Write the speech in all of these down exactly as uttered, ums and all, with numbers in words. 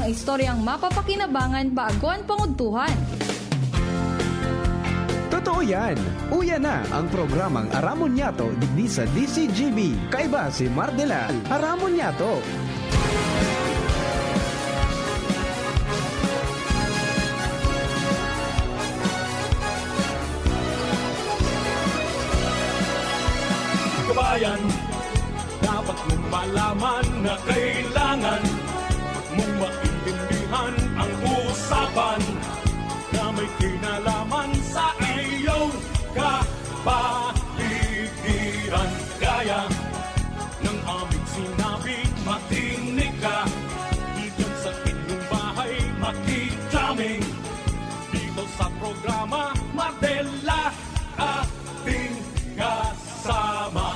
Ang istoryang mapapakinabangan bago an pangudtuhan. Totoo yan! Uya na ang programang Aramon Nyato digdi sa D C G B. Kaiba si Mardela. Aramon Nyato! Kabayan, dapat mong malaman na kailangan mong maintindihan ang usapan na may kinalaman sa iyong kapaligiran. Kaya ng aming sinabi, makinig ka. Diyan sa inyong bahay, makijaming. Dito sa programa, Mardela, ating kasama.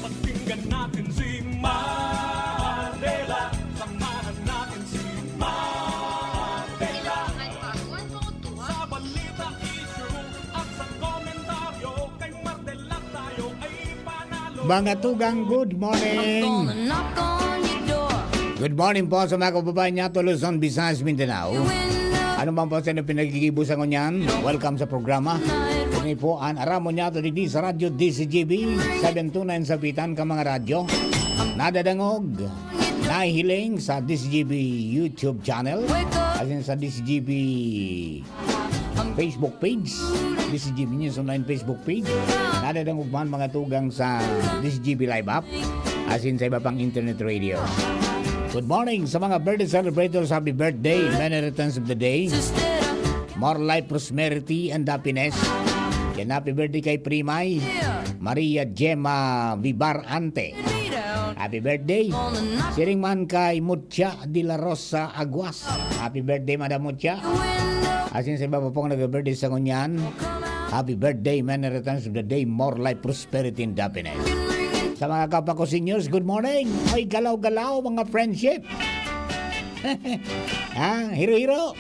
Pakinggan natin si Mardela. Samahan natin si Mardela. Sa balita, issue, at sa komentaryo, kay Mardela tayo ay panalo. Mga tugang, good morning! Knock on your door. Good morning po sa mga kababayan nyato, Luzon, Visayas, Mindanao. Ano man po sa inyong pinagkikibo sa ngunyan, welcome sa programa. Kami po an Aramon Nyato digdi sa Radyo D C G B, seven two nine Sapitan ka mga radyo. Nadadangog, nahihiling sa D C G B YouTube channel, asin sa D C G B Facebook page, D C G B News Online Facebook page. Nadadangog man mga tugang sa D C G B Live app, asin sa iba pang internet radio. Good morning sa mga birthday celebrators. Happy birthday, many returns of the day. More life, prosperity, and happiness. Yan, happy birthday kay Primay Maria Gemma Vivar Ante. Happy birthday. Siring man kay Mucha de la Rosa Aguas. Happy birthday, Madam Mucha. Asin sa iba pa pong nag-birthday sa ngunyan, happy birthday, many returns of the day, more life, prosperity, and happiness. Sa mga kapwa ko seniors, good morning. Ay, galaw-galaw, mga friendship. Ha? Hiro-hiro.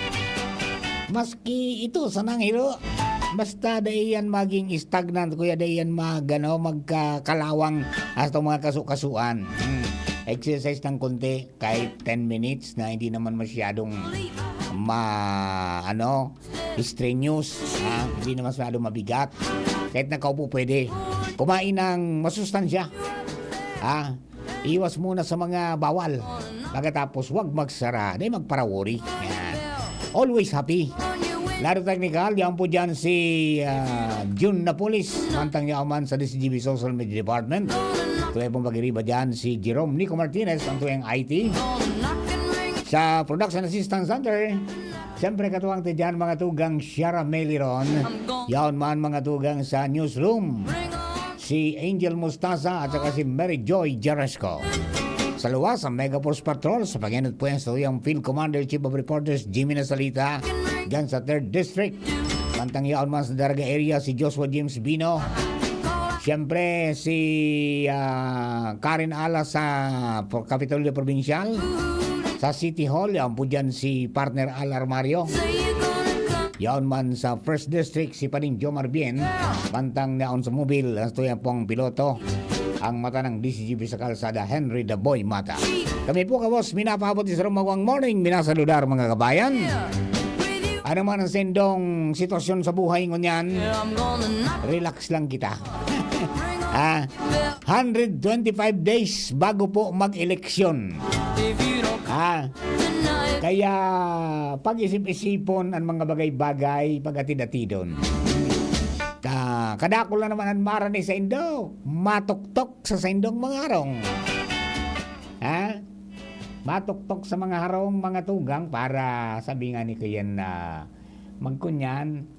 Maski ito, sanang hiro. Basta dai yan maging stagnant, kuya, dai yan mag, ano, magkakalawang hasta mga kasu-kasuan. Hmm. Exercise ng konti, kahit ten minutes na hindi naman masyadong ma-, ano, strenuous, ha? Hindi naman masyadong mabigat. Kahit nakaupo pwede. Kumain ng masustansya. Ha? Iwas muna sa mga bawal. Pagkatapos, wag magsara. Dahil magparawori. Yan. Always happy. Laro Technical, yan po dyan si ah, June Napolis. Mantang niya man sa D C G B Social Media Department. Tuloy pong pag-iriba dyan si Jerome Nico Martinez, ang tuyang I T. Sa Production Assistance Center, siyempre katuwang ti dyan mga tugang Shara Meliron. Yaon man mga tugang sa newsroom. Si Angel Mostaza at saka si Mary Joy Jaresco. Sa luwas, ang Mega Force Patrol sa pag-enot po yan sa tuyang Field Commander, Chief of Reporters, Jimmy Nasalita, dyan sa third District. Mantang yaon man sa Daraga area, si Joshua James Bino. Siyempre, si ah, Karen Ala sa Pro- Kapitolyo Provincial. Sa City Hall, yaon po dyan si Partner Al Armario. Yaon man sa First District, si Pading Jomar Bien. Mantang naon sa mobil, ang tuyang pong piloto, ang mata ng D C G B sa kalsada, Henry Daboy Mata. Kami po, kawos, minapaabot sa Rumawang Morning, minasaludar, mga kabayan. Ano man ang sendong sitwasyon sa buhay ngunyan, relax lang kita. Ah, hundred twenty-five days bago po mag-eleksyon. Ah, kaya pag-isip-isipon ang mga bagay-bagay, pag-atid-atidon. Ka, kadakol na naman ang marani sa indo, matuktok sa saindong mga harong. Ha? Matuktok sa mga harong, mga tugang, para sabi nga ni Kuyan na magkunyan,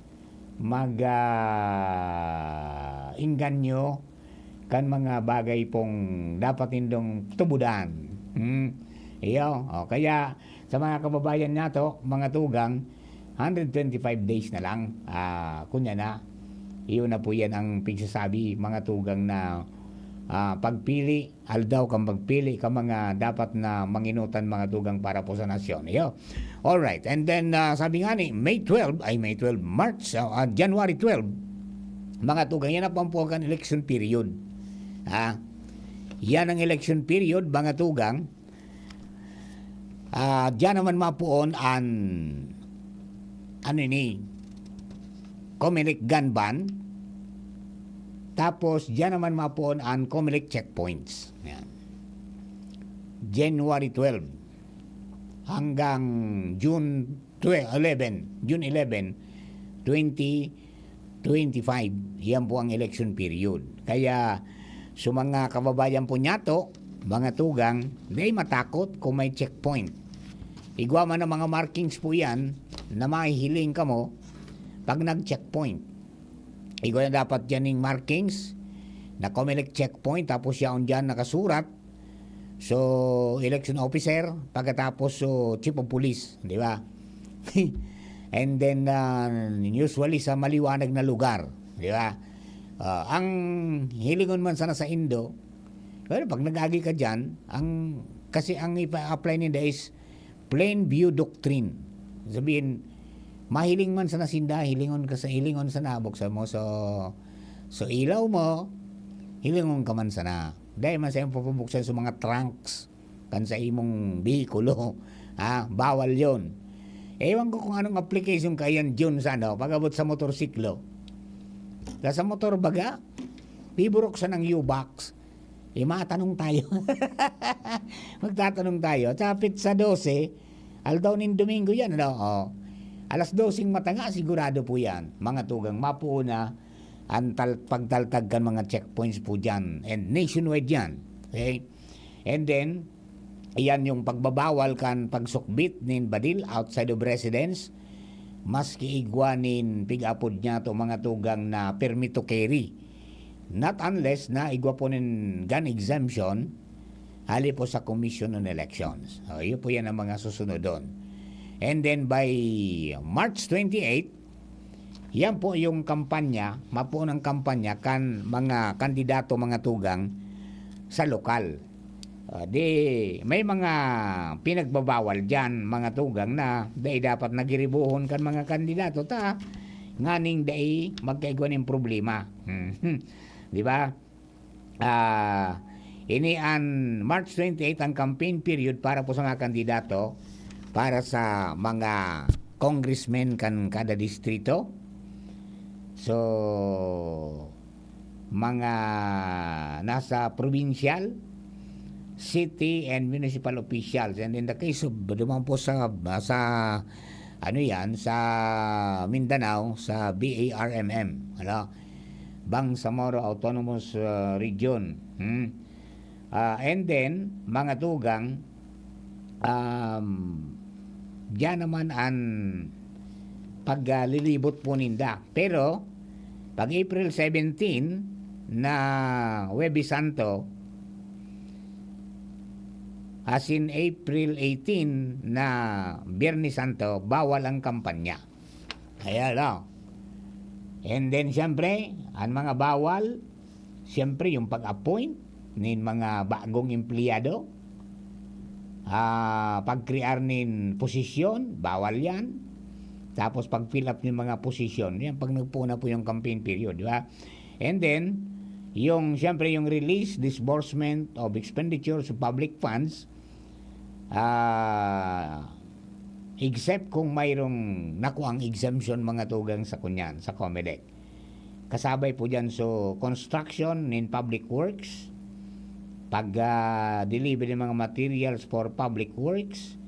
mag ah, inganyo kan mga bagay pong dapat nindong tubudan. Hmm. Iyo, o, kaya sa mga kababayan nato, mga tugang, hundred twenty-five days na lang. Ah, kunya na, iyo na po yan ang pigsasabi, mga tugang na ah, pagpili, aldaw kan pagpili kan mga dapat na manginutan, mga tugang, para po sa nasyon. Iyo. Alright. And then, ah, sabi nga ni, May twelve, ay, May twelve, March, ah, ah, January twelve, mga tugang, yan ang pampuakan election period. Ha? Yan ang election period, mga tugang. Ah, diyan naman mapuon an, ano ini, Comelec gun ban. Tapos, diyan naman mapuon an Comelec checkpoints. Yan. January twelve hanggang June twelve, eleven, June eleven, twenty twenty-five. Yan po ang election period. Kaya, sa mga kababayan po niyato, mga tugang, di matakot kung may checkpoint. Igwa man ang mga markings po yan na mahihiling kamo pag nag-checkpoint. Igwa na dapat yan yung markings na Comelec checkpoint, tapos yaon dyan nakasurat, so, election officer, pagkatapos, so, chief of police, di ba? And then, ah, usually sa maliwanag na lugar, di ba? Ah, ang hilingon man sana sa Indo, pero pag nag-agi ka dyan, ang, kasi ang ipa-apply ninda is plain view doctrine. Sabihin, mahiling man sana sinda, hilingon ka sa, hilingon sana, buksan mo so, so ilaw mo, hilingon ka man sana. Dahil man sa iyong papabuksan sa mga trunks, kan sa imong behikulo, ha, bawal yon. Ewan ko kung anong application kaiyan, Jun, sa ano, pag-abot sa motorsiklo. Sa, sa motor baga, biburok sa ng U-box. Eh, matanong tayo. Magtatanong tayo. Sa petsa dose, aldaw nin Domingo yan, ano? Oh. Alas doseng matanga, sigurado po yan. Mga tugang, mapuuna ang tal-, pagtaltag kan mga checkpoints po dyan. And nationwide yan. Okay? And then, iyan yung pagbabawal kan pagsukbit nin badil outside of residence, maski igwa nin pig-apod niya to mga tugang na permit to carry. Not unless na igwa po nin gun exemption, hali po sa Commission on Elections. O, iyo po yan ang mga susunod doon. And then by March twenty-eight, yan po yung kampanya, mapuon ang kampanya kan mga kandidato, mga tugang sa lokal. Ah, di, may mga pinagbabawal diyan, mga tugang, na dai dapat nagiribuhon kan mga kandidato, ta nganing dai magkaigwa nin problema. Di ba? Ah, ini an March twenty-eight ang campaign period para po sa mga kandidato, para sa mga congressmen kan kada distrito. So, mga nasa provincial, city and municipal officials. And in the case of, duman po sa, sa, ano yan, sa Mindanao, sa B A R M M, ano? Bangsamoro Autonomous, uh, Region. Hmm? Ah, and then, mga tugang, um, diyan naman ang paglilibot po ninda. Pero, pag April seventeen na Huwebes Santo, as in April eighteen na Biyernes Santo, bawal ang kampanya. Ayan, no? And then, siyempre, ang mga bawal, siyempre, yung pag-appoint nin mga bagong empleyado, ah, pag-crear nin posisyon, bawal yan. Tapos, pag-fill up ng mga posisyon, yan, pag nagpuna po yung campaign period, di ba? And then, yung, siyempre, yung release, disbursement of expenditures of public funds, ah, except kung mayroong nakuang exemption, mga tugang, sa kunyan, sa Comelec. Kasabay po dyan, so, construction nin public works, pag, ah, deliver ng mga materials for public works,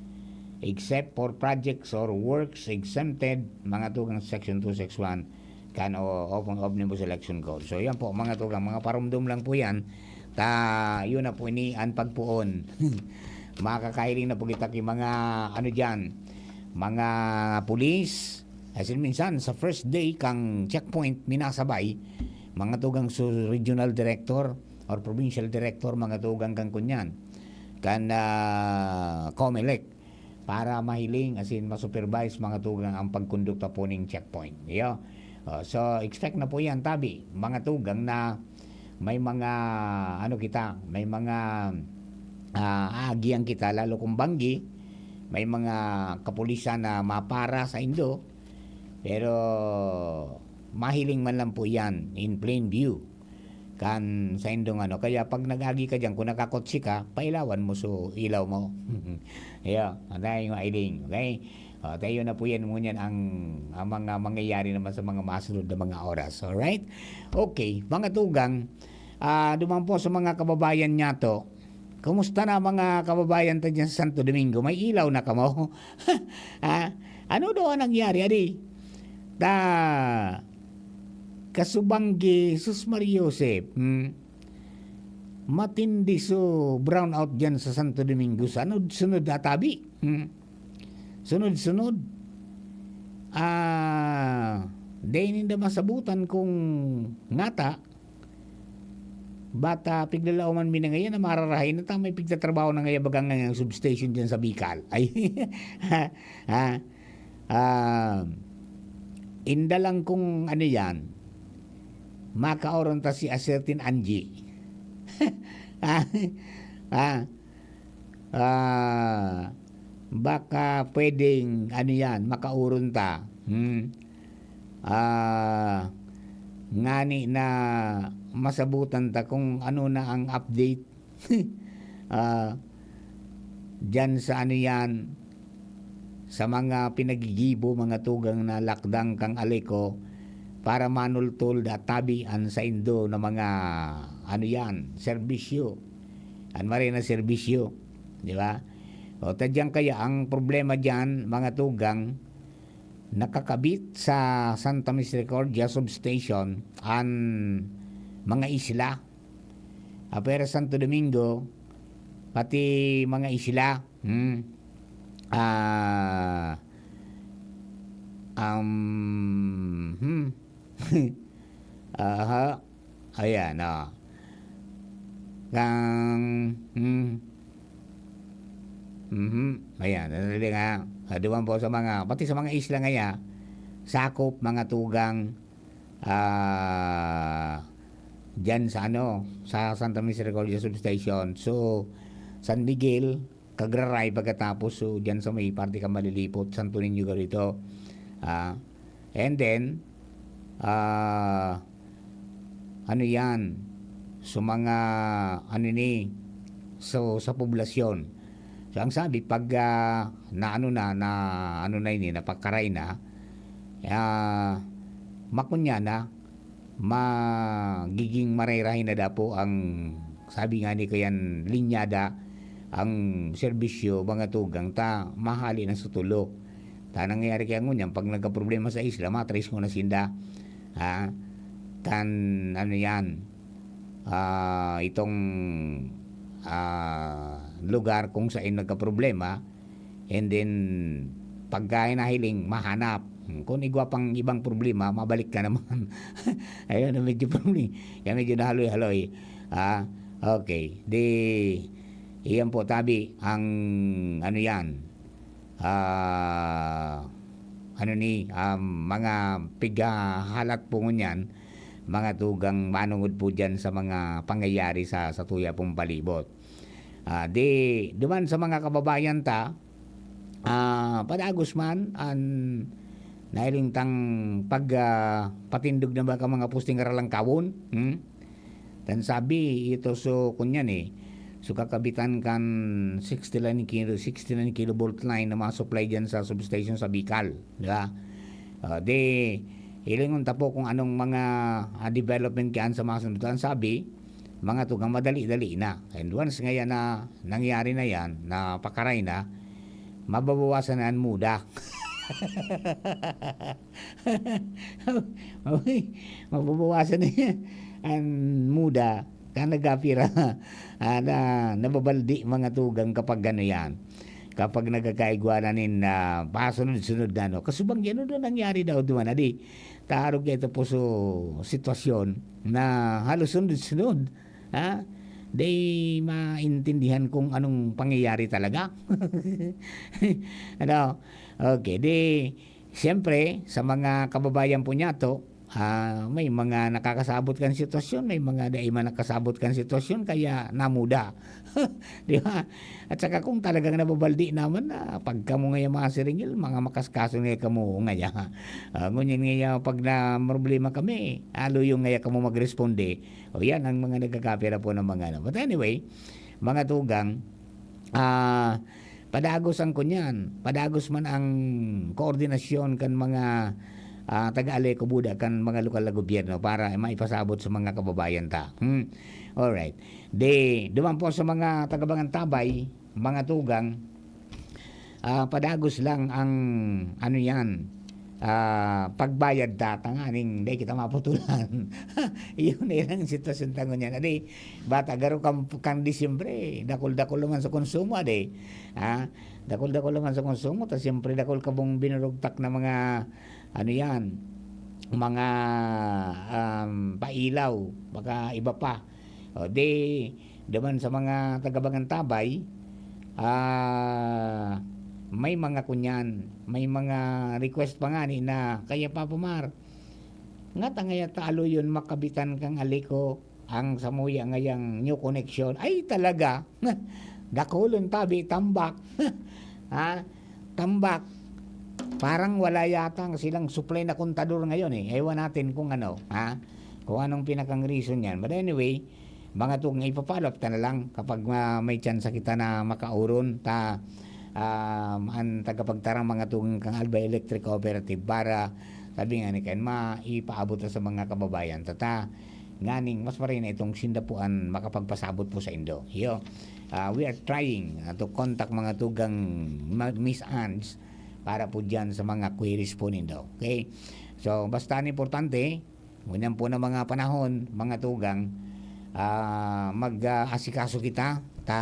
except for projects or works exempted, mga tugang, Section two six one, kan o, Open Omnibus Election Code. So, yan po, mga tugang, mga parumdum lang po yan. Ta, yun na po ini an pagpoon. Makakahiling na po kita ki mga, ano diyan, mga pulis. As in, minsan, sa first day kang checkpoint, minasabay, mga tugang su regional director or provincial director, mga tugang kan kunyan, kan, ah, Comelec, para mahiling, as in, masupervise, mga tugang, ang pagkondukta po ning checkpoint. Iyo. Oh, so, expect na po yan, tabi, mga tugang, na may mga, ano kita, may mga, ah, aagihan kita, lalo kung banggi, may mga kapulisan na mapara sa indo, pero mahiling man lang po yan in plain view. kan saindong ano. Kaya pag nag-agi ka diyan, kung nakakotse ka, pailawan mo so ilaw mo. Iyo, anay nga iding, okay? O, tayo na po yan ngunyan ang, ang mga mangyayari naman sa mga masunod na mga oras. Alright? Okay, mga tugang, ah, duman po sa mga kababayan niya to. Kumusta na mga kababayan ta dyan sa Santo Domingo? May ilaw na kamo? Ha? Ano daw ang nangyari, adi? Ta, kasubanggi, sus Maria Josep, hmm? Matindi so brownout dyan sa Santo Domingo. Sunod-sunod atabi. Hmm? Sunod-sunod. Ah, dai ninda masabutan kung ngata, bata, piglalaoman mi na ngayon na mararahay na ta, may pigtatrabaho na ngayon bagang ngayang substation dyan sa Bicol. Ay, ha? Ah, inda lang kung ano yan, makaoron ta si a certain Angie. Ah, ah, ah, baka pwedeng, ano yan, makauron ta. Hmm. Ah, ngani na masabutan ta kung ano na ang update. Ah, diyan sa ano yan, sa mga pinagigibo, mga tugang na lakdang kang Aleco para manultol da tabi an saindo na mga, ano yan, serbisyo. An maray na serbisyo, di ba? O, tadyan kaya ang problema diyan, mga tugang, nakakabit sa Santa Misericordia Substation an mga isla. Apwera Santo Domingo, pati mga isla. Hmm. Ah, um, hmm. Aha. Ayan, oh. Kang, hmm. Mhm. Ayan, sandali nga. Ah, duman po sa mga, pati sa mga isla ngaya, sakop, mga tugang, ah, diyan sa ano, sa Santa Misericordia Substation. So, San Miguel, Cagraray pagkatapos, so, diyan sa may parte ka malilipot, Santo Niño Garito. Ah, and then, ah, ano yan? So, mga, ano ni, so, sa poblasyon. So, ang sabi, pag, ah, na ano na, na ano na ini, napakaray na, ah, makunya na, magiging marayrahay na dapo ang, sabi nga ni Kuyan Linyada, ang serbisyo, mga tugang ta, mahali na sa tulo. Ta nangyayari kaya ngunyan, pag nagkaproblema sa isla, matrace ko na sinda. Ha? Kan, ano yan, ah, itong, ah, lugar kung saan nagkaproblema, and then, pagka nahiling, mahanap. Hmm, kung igwa pang ibang problema, mabalik ka naman. Ayun, medyo problema. Kaya medyo nahaloy-haloy. Ah, okay. Di, iyan po, tabi, ang, ano yan, ah, ano ni, um, mga pigahalat po ngunyan, mga tugang manungod po dyan sa mga pangyayari sa, sa tuya pong palibot. Ah, di, duman sa mga kababayan ta, ah, padagos man, an, nahiling tang pag, ah, patindog na ba ka mga posting Ralangkawon? Hmm? Tan sabi, ito so, kunyan eh, so kakabitan kan sixty-nine kilo, sixty-nine kilovolt line na mga supply dyan sa substation sa Bicol, di ba? Ah, di, hilingon ta po kung anong mga, ah, development kaya sa mga sunod. Ang sabi, mga tugang madali-dali na. And once ngayon na nangyari na yan, na pakaray na, mababawasan na ang muda. Okay, mababawasan na yan. Ang muda, ka nagapira, ah, na, nababaldi mga tugang kapag ano yan. Kapag nagkakaigwa na nin, ah, pasunod-sunod na, no? Kasubang yan, ano nangyari daw duman? Adi, tarog ito po so sitwasyon na halos sunod-sunod, ha? Di maintindihan kung anong pangyayari talaga. Ano? Okay, di, siyempre, sa mga kababayan po niya to, Ah, may mga nakakasabot kan sitwasyon, may mga dai man nakasabot kan sitwasyon, kaya namuda. Di ba? At saka kung talagang nababaldi naman na, pag kamo ngaya mga siringil, mga makaskaso ngaya kamo ngaya. Ah, ngunyan ngaya pag na problema kami, aloyo ngaya kamo magresponde. O yan ang mga nagkakapira po ng mga ano. But anyway, mga tugang, ah, padagos ang kunyan, padagos man ang koordinasyon kan mga, ah, taga-Aleco Buda, kan mga lokal na gobyerno para maipasabot sa mga kababayan ta. Hmm. Alright. Di, duman po sa mga taga-Bangantabay, mga tugang, ah, padagos lang ang, ano yan, ah, pagbayad ta, tanganing dai kita maputulan. Iyon na lang ang sitwasyon ta ngunyan. Adi, bata, garo kan, kan Disyembre, dakul-dakul naman sa konsumo, adi. Ha? Dakul-dakul naman sa konsumo, ta siyempre dakul kabong binurugtak na mga, ano yan, mga, um, pailaw, baka iba pa. O, di, duman sa mga taga-Bangantabay, ah, may mga kunyan, may mga request pa ngani na, "Kaya, Papa Mar, ngata ngaya ta aloyon makabitan kan Aleco ang samuya ngayang new connection." Ay, talaga, dakulon tabi, tambak. Ha? Tambak. Parang wala yata silang supply na kontador ngayon eh. Ewan natin kung ano, ha? Kung anong pinakang reason niyan. But anyway, mga tugang, ipa-follow up ta na lang kapag ma-, may tsansa kita na makauron ta, um, an tagapagtarang, mga tugang, kan Albay Electric Cooperative para, sabi ngani kan, maipaabot ta sa mga kababayan ta, ta nganing mas maray na itong sinda po an makapagpasabot po saindo. Iyo, ah, we are trying, ah, to contact, mga tugang, ma-, Miss Ange para po diyan sa mga queries po nindo. Okay? So, basta an importante, ngunyan po na mga panahon, mga tugang, ah, mag, ah, asikaso kita, ta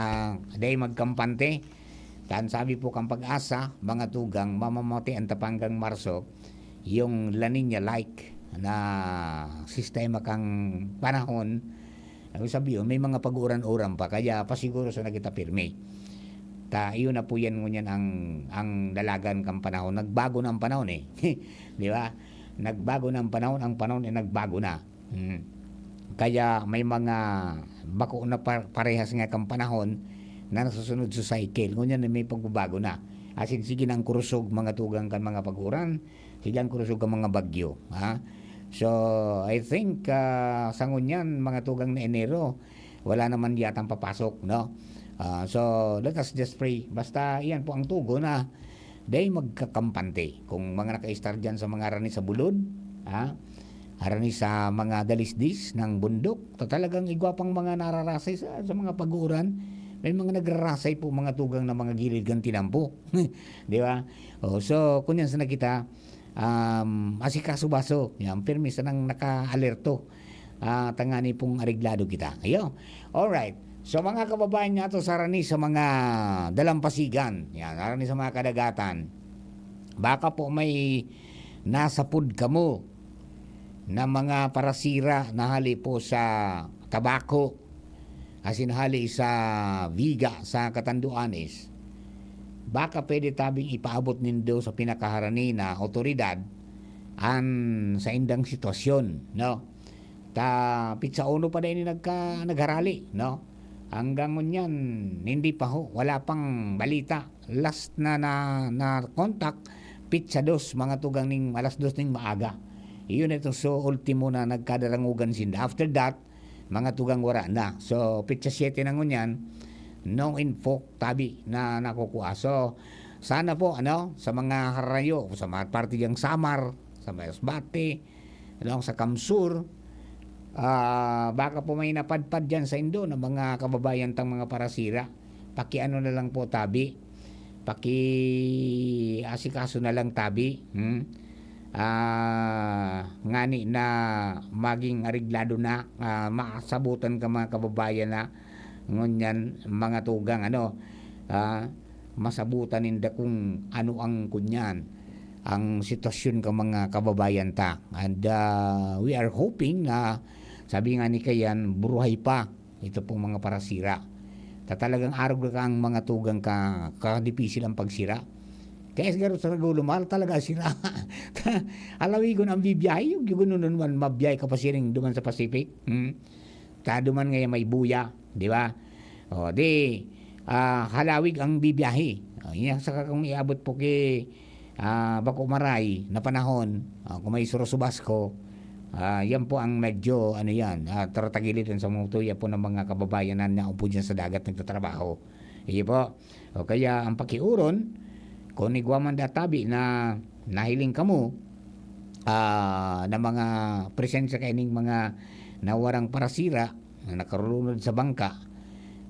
dai magkampante. Ta an sabi po kan PAGASA, mga tugang, mamamati an Tapanggang Marso, yung La Niña-like na sistema kan panahon. Ang sabi yun, may mga pag-uuran-uran pa, kaya pasiguro sa na kita pirmi. Ta, iyon na po yan ngunyan ang, ang dalagan kan panahon. Nagbago na ang panahon eh. Di ba? Nagbago na ang panahon, ang panahon ay nagbago na. Hmm. Kaya may mga bako na pa-, parehas nga kan panahon na nasusunod sa cycle. Ngunyan may pagbabago na. Asin sige nang kurusog, mga tugang, kan mga pag-uran, sige ang kurusog kan mga bagyo, ha? So, I think, ah, sa ngunyan, mga tugang, na Enero, wala naman yatang papasok, no? Ah, so, let us just pray. Basta iyan po ang tugon na dai magkakampante. Kung mga naka-start dyan sa mga harani sa bulod, ha? Harani sa mga dalisdis ng bundok, ta talagang igwa pang mga nararasay sa, sa mga pag-uuran. May mga nagrarasay po, mga tugang, na mga gilid kan tinampo. Di ba? O, so, kunyan sana kita, um, asikaso-baso. Yan, pirmi sanang naka-alerto. Ah, tangani pong areglado kita. Ayo. Alright. So, mga kababayan nga to, sa harani sa mga dalampasigan, yan, harani sa mga kadagatan, baka po may nasapod kamo na mga parasira na hali po sa tabako, asin hali sa viga sa Catanduanes, baka pwede tabing ipaabot nindo sa pinakaharani na awtoridad an saindang sitwasyon, no? Ta, pitsa uno pa din nagka-, nagharali, no? Hanggang ngunyan, hindi pa ho, wala pang balita. Last na, na, na contact, pitsa dos, mga tugang ning alas dos ning maaga. Iyon ito, so, ultimo na nagkadarangugan sinda. After that, mga tugang wara na. So, pitsa siyete na ngunyan, no info, tabi na nakukuha. So, sana po, ano, sa mga harayo, sa mga parte diyang Samar, sa Masbate, along sa Kamsur, ah, baka po may napadpad diyan sa indo ng mga kababayan tang mga parasira. Pakiano na lang po tabi. Pakiasikaso na lang tabi. Hmm? Ah, ngani na maging areglado na, ah, masabutan ka mga kababayan na ngunyan mga tugang, ano, ah, masabutan ninda kung ano ang kunyan, ang sitwasyon ka mga kababayan ta. And, ah, we are hoping na, sabi nga ni Kayan, buruhay pa ito pong mga parasira. Ta talagang arog na ka ang mga tugang ka, ka dipisil ang pagsira. Kaya siguro sa Regulo, mahal talaga sira. Halawigon ang bibiyahe, yung, yung ganun naman, mabiyahe ka pa siring duman sa Pacific. Hmm? Ta duman ngayon may buya, di ba? O, di, ah, halawig ang bibiyahe. O, yan, saka kung iabot po ki, ah, bako maray na panahon, ah, kung may surusubas ko, ah, yan po ang medyo, ano yan, ah, taratagilidan sa mga tuya po ng mga kababayan na naon po dyan sa dagat nagtatrabaho. Iyo po. O kaya ang pakiuron, kung igwa man da tabi na nahiling kamo, ah, na mga presensya kaining mga nawarang parasira na nakarulunod sa bangka,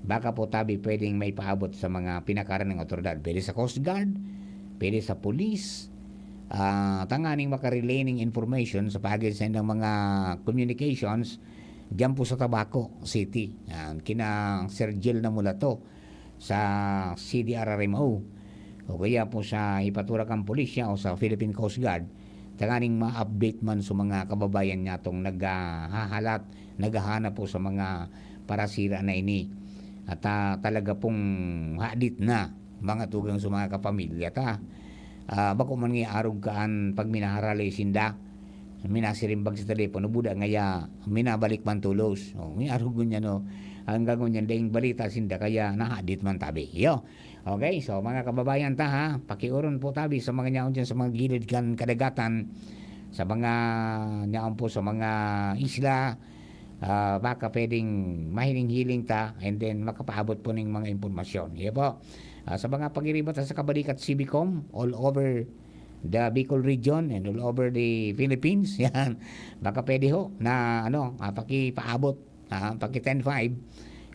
baka po tabi pwedeng maipaabot sa mga pinakaran ng otoridad. Pwede sa Coast Guard, pwede sa police, ah, tanganing makarelay ning information sa paagi sa ilang mga communications diyan po sa Tabaco City. Yan, kina Sir Jill na mula to sa C D R R M O o kaya po sa Hipaturakang Pulisya o sa Philippine Coast Guard, tanganing ma-update man sa mga kababayan niya tong naghahalat, naghahanap po sa mga parasira na ini. At, ah, talaga pong hadit na, mga tugang sa mga kapamilya ta. Ah, bako man nga arog kaan pag minaharali sinda, minasirimbag sa telepono, buda ngaya minabalik man tulos. O, may arog ngunyan, no? Hanggang ngunyan, daing balita sinda, kaya nahadit man tabi. Iyo. Okay, so mga kababayan ta, ha, pakiuron po tabi sa mga nyaon dyan sa mga gilid kan kadagatan, sa mga nyaon po sa mga isla, ah, baka pwedeng mahiling-hiling ta and then makapaabot po ning mga impormasyon. Iyo po. Ah, sa mga pagiriba ta sa Kabalikat C B com, all over the Bicol region and all over the Philippines, yan. Baka pwede ho na, ano, ah, pakipaabot, ah, paki ten five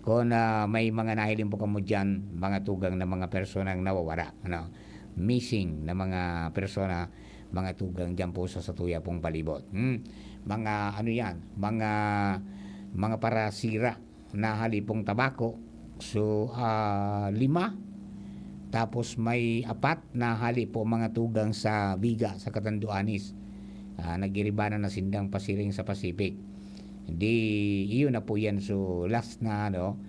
kung, ah, may mga nahiling po kamo diyan, mga tugang na mga personang nawawara, ano, missing na mga persona, mga tugang diyan po sa satuya pong palibot. Hmm. Mga ano yan, mga, mga parasira na halipong tabako. So, ah, lima. Tapos may apat na hali po mga tugang sa Viga, sa Catanduanes. Ah, nag-iribanan na sindang pasiring sa Pacific. Di, iyon na po yan. So, last na, ano,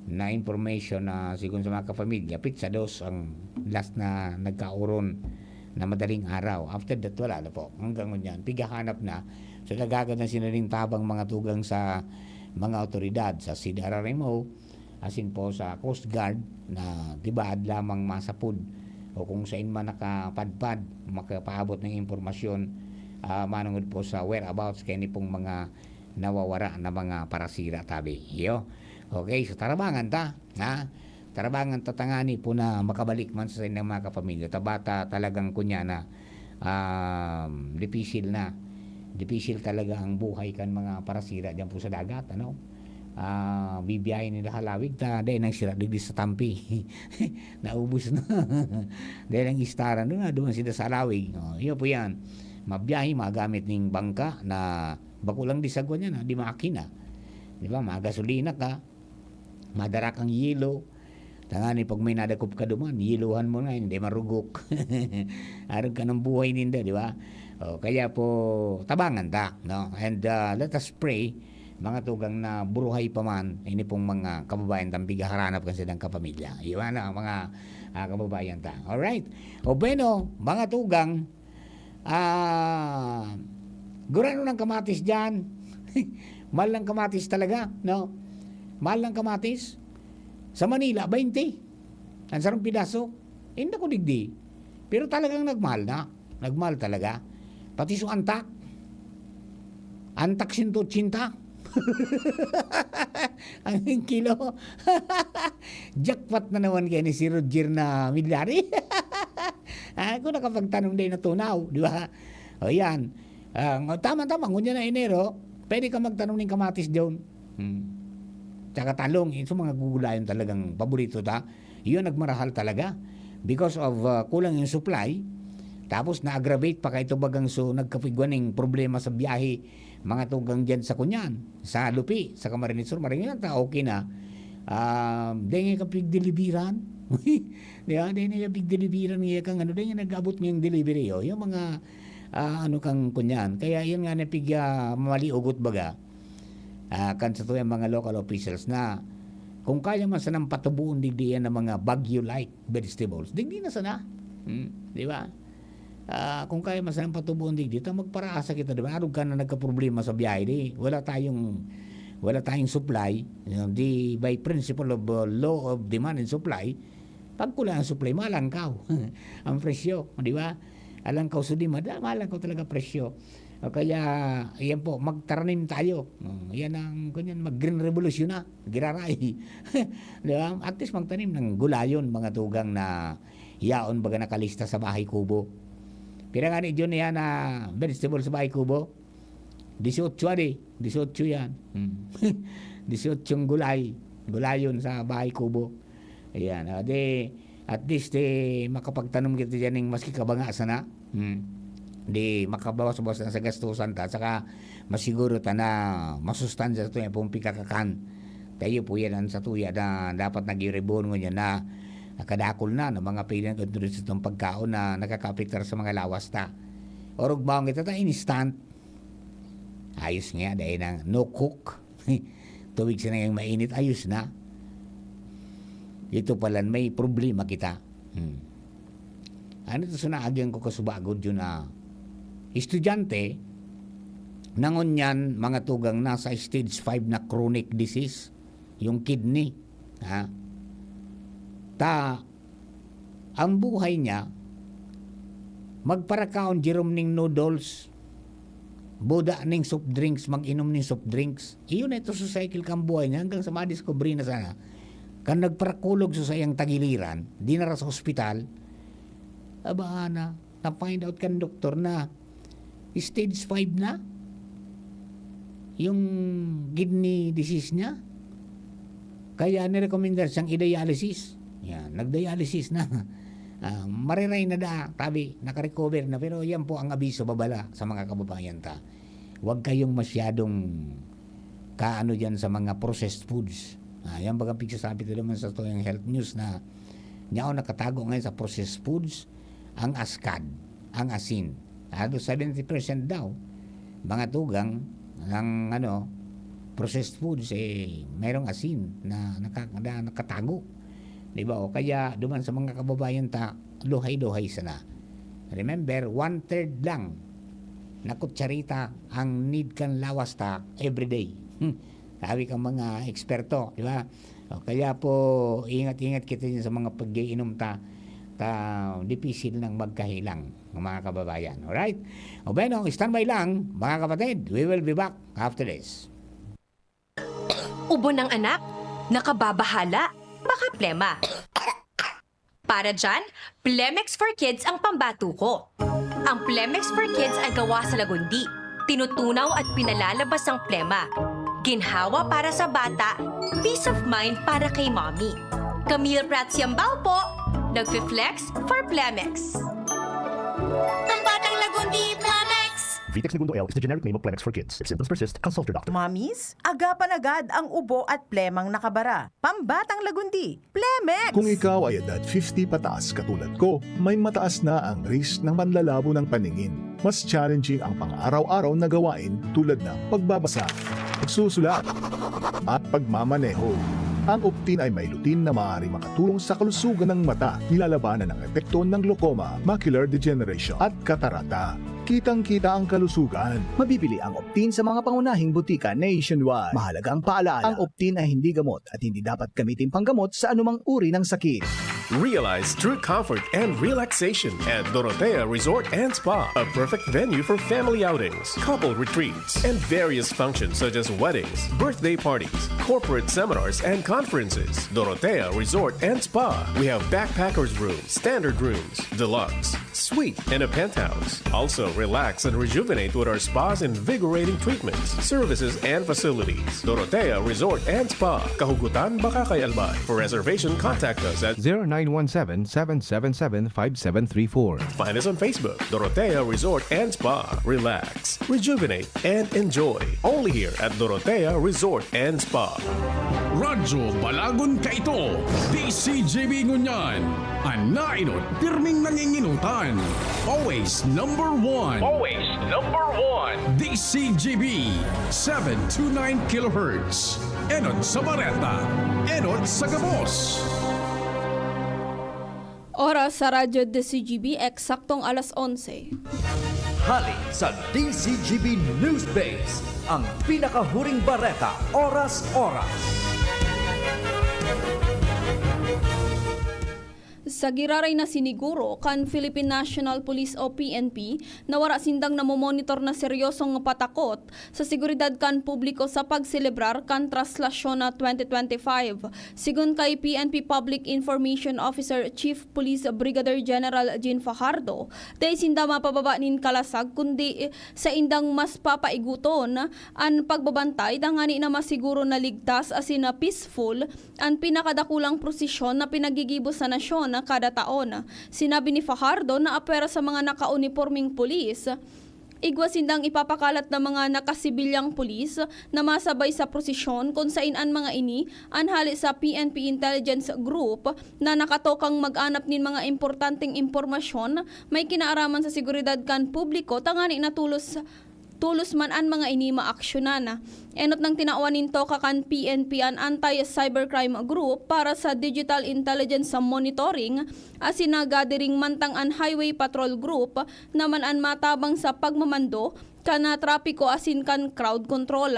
na information na sigon sa mga kapamilya, pitsa dos ang last na nagkaoron na madaling araw. After that, wala na po. Hanggang ngunyan, pighahanap na. So, nagagad na sinaling tabang mga tugang sa mga otoridad, sa C D R R M O, asin po sa Coast Guard na tibaad lamang masapod o kung sain man nakapadpad, makapaabot ng impormasyon, ah, manungod po sa whereabouts kaya ni pong mga nawawara na mga parasira tabi. Iyo. Okay, so tarabangan ta, ha? Tarabangan ta tangani po na makabalik man sa ilang mga kapamilya. Tabata talagang kunya na, um, dipisil na. Dipisil talaga ang buhay kan mga parasira diyan po sa dagat, ano? Ah, bibiyahe nila halawig ta, dai nang sira digdi sa tampi. Naubos na. Dai nang istaran, doon na, doon sila sa halawig. Oh, iyo po yan. Mabiyahe, magamit ning bangka na bako lang di sagwa niya na, di makina. Di ba? Magasolina ka, madara kang yelo. Tangani pag may nadakop ka duman, yelohan mo na, hindi marugok. Arog ka ng buhay ninda, di ba? O, kaya po, tabangan ta, no? And, ah, let us pray, mga tugang na buruhay pa man, ini pong mga kababayan tang pighaharanap kan silang kapamilya. Iwan na, mga, ah, kababayan ta. Alright. O bueno, mga tugang, ah, gurano ng kamatis dyan. Mahal ng kamatis talaga, no? Mahal ng kamatis. Sa Manila, baynte. Ang sarong pidaso. Inda ko digdi. Pero talagang nagmahal na. Nagmahal talaga. Pati su antak. Antak sento ochenta. Ang kilo. Jackpot na naman kaya ni si Roger na milyari. Ah, kung nakapagtanom din na tunaw, di ba? O yan. Ah, tama-tama, ngunyan na Enero, pwede ka magtanom ng kamatis doon. Hmm. Tsaka talong, yun sa mga gugulayan talagang paborito ta. Yun, nagmarahal talaga. Because of, ah, kulang yung supply, tapos na-aggravate pa kay tubagang so nagkapigwa ning problema sa biyahe, mga tugang dyan sa kunyan, sa Lupi, sa Camarines Sur, Marinata, okay na. Ah, dahil nga kapig deliveran, di ba? Dahil nga kapig deliveran nga kang ano, dahil nga nag-abot nga yung delivery, oh. Yung mga, ah, ano kang kunyan. Kaya yun nga napig, ah, mali ugot baga. Ah, kan sa tuyang mga local officials na kung kaya man sanang patubuon digdi yan ng mga bagyo-like vegetables, digdi na sana. Hmm, di ba? Ah, kung kaya, mas ang patubuon digdi, ta magparaasa kita, di ba? Arog ka na nagkaproblema sa biyahe, di wala tayong, wala tayong supply, you know, di by principle of, uh, law of demand and supply, pag kulang ang supply, malangkaw ang presyo, di ba? Alangkaw sa demand, ah, malangkaw talaga presyo. O kaya, yan po, magtaranim tayo. Oh, yan ang, ganyan, mag-green revolution na, giraray. Di ba? At least magtanim ng gulayon, mga tugang na yaon baga nakalista sa bahay kubo. Pira nga ni Jun yan na vegetable sa bahay kubo? Dieciocho yan eh. Dieciocho yan. Hmm. Dieciocho gulay. Gulayon sa bahay kubo. Ayan. Ah, di, at least, eh, makapagtanom kita dyan ng maski kabanga sana. Hmm. Di makabawas-bawas na sa gastusan ta. Saka masiguro ta na masustansya sa tuya pong pikakakan. Tayo po yan ang sa tuya na dapat nag-iribon ngunyan na nakadakol na ng mga pinagkondrolisyon pagkaon na nakakapektar sa mga lawas ta. Orog baon kita ta instant. Ayos nga, dahil na no cook. Tubig sa nangyaring mainit, ayos na. Ito pala, may problema kita. Hmm. Ano ito sa naagyan ko kasubagod yun na estudyante, na ngunyan, mga tugang, nasa stage five na chronic disease, yung kidney. Ha? Ta, ang buhay niya, magparakaon, Jerome, ning noodles, buda ning soft drinks, mag-inom ning soft drinks. Iyon na ito sa cycle kang buhay niya hanggang sa madiscovery na sana. Kan nagparakulog sa sayang tagiliran, dinara sa ospital, aba na, na-find out kan doktor na stage five na yung kidney disease niya. Kaya nirekomendar siyang i-dialysis. Yan, nag-dialysis na. Ah, mariray na da, tabi, nakarecover na. Pero yan po ang abiso, babala sa mga kababayan ta. Huwag kayong masyadong kaano dyan sa mga processed foods. Ah, yan bagang pigsasabi ko naman sa Toyang Health News na niya nakatago ngayon sa processed foods, ang askad, ang asin. Halos seventy percent daw, mga tugang ng, ano, processed foods, eh, merong asin na naka-, na nakatago. Di ba? O kaya, duman sa mga kababayan ta, luhay-luhay sana. Remember, one-third lang na kutsarita ang need kan lawas ta everyday. Hmm. Sabi kang mga eksperto, di ba? O kaya po, ingat-ingat kita din sa mga pag-iinom ta, ta dipisil nang magkahelang, mga kababayan. Alright? O bueno, standby lang, mga kapatid. We will be back after this. Ubo ng anak, nakababahala, baka plema. Para dyan, Plemex for Kids ang pambato ko. Ang Plemex for Kids ay gawa sa lagundi, tinutunaw at pinalalabas ang plema. Ginhawa para sa bata, peace of mind para kay mommy. Camille Prats Yambao po, nagfi-flex for Plemex. Ang batang lagundi, Plemex! Vitex Negundo L is the generic name of Plemex for Kids. If symptoms persist, consult your doctor. Mommies, agapan agad ang ubo at plemang nakabara. Pambatang lagundi, Plemex! Kung ikaw ay edad fifty pataas katulad ko, may mataas na ang risk ng panlalabo ng paningin. Mas challenging ang pang-araw-araw na gawain tulad ng pagbabasa, pagsusulat, at pagmamaneho. Ang Optin ay may lutein na maaaring makatulong sa kalusugan ng mata, nilalabanan ang epekto ng glaucoma, macular degeneration, at katarata. Kitang-kita ang kalusugan. Mabibili ang Optin sa mga pangunahing butika nationwide. Mahalagang paalala, ang Optin ay hindi gamot at hindi dapat gamitin panggamot sa anumang uri ng sakit. Realize true comfort and relaxation at Dorotea Resort and Spa, a perfect venue for family outings, couple retreats, and various functions such as weddings, birthday parties, corporate seminars, and conferences. Dorotea Resort and Spa. We have backpackers room, standard rooms, deluxe, suite, and a penthouse. Also, relax and rejuvenate with our spa's invigorating treatments, services, and facilities. Dorotea Resort and Spa, Kahugutan, Bacacay, Albay. For reservation, contact us at zero nine one seven, seven seven seven, five seven three four. Find us on Facebook, Dorotea Resort and Spa. Relax, rejuvenate, and enjoy. Only here at Dorotea Resort and Spa. Radyo Balagon Kaito, D C G B Ngunyan, an nainot pirming nanginginutan. Always number one. Always number one. D C G B, seven two nine kilohertz. Enot sa bareta, enot sa gabos. Sa Radyo D C G B, eksaktong alas onse. Hali sa D C G B News Base, ang pinakahuring bareta, oras-oras. Sa giraray na siniguro kan Philippine National Police o P N P na wara sindang namomonitor na seryosong patakot sa seguridad kan publiko sa pagselebrar kan traslasyon na twenty twenty-five. Sigon kay P N P Public Information Officer Chief Police Brigadier General Jean Fajardo, dai sinda mapababa nin kalasag kundi saindang mas papaiguton an pagbabantay tangani na masiguro na ligtas asin na peaceful an pinakadakulang prosesyon na pinagigibo sa nasyon na kada taon. Sinabi ni Fajardo na apwera sa mga nakaunipormeng pulis, igwa sindang ipapakalat na mga nakasibilyang pulis na masabay sa prosesyon, kun sain an mga ini an hali sa P N P Intelligence Group na nakatokang mag-anap nin mga importanteng impormasyon may kinaaraman sa seguridad kan publiko tangani na tulos, tulos man an mga ini maaksyonan. Enot nang tinawan nin toka kan P N P an Anti-Cybercrime Group para sa Digital Intelligence Monitoring asin na gathering, mantang an Highway Patrol Group naman an matabang sa pagmamando kan, ah, trapiko asin kan crowd control.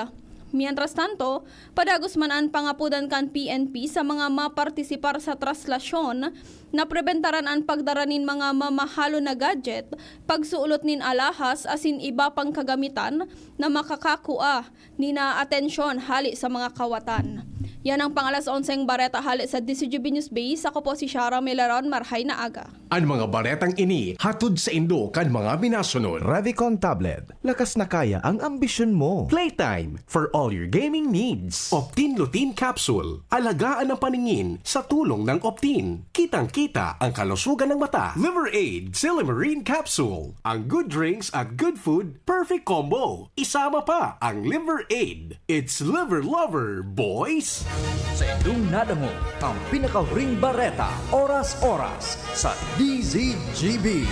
Mientras tanto, padagos man an pangapodan kan P N P sa mga mapartisipar sa traslasyon na prebentaran an pagdara nin mga mamahalon na gadget, pagsuolot nin alahas asin iba pang kagamitan na makakakua nin atensyon hali sa mga kawatan. Yan ang pang-alas onseng bareta hali sa D C G B News Base. Ako po si Shara Milaron. Marhay na aga. An mga baretang ini hatod saindo kan mga minasunod: Revicon Tablet, lakas na kaya ang ambisyon mo. Playtime for all your gaming needs. Optin Lutein Capsule, alagaan ang paningin sa tulong ng Optin. Kitang-kita ang kalusugan ng mata. Liver Aid Silymarin Capsule, ang good drinks at good food, perfect combo. Isama pa ang Liver Aid. It's Liver Lover, boys! Saindong nadangog ang pinakahuring bareta, oras-oras, sa D Z G B.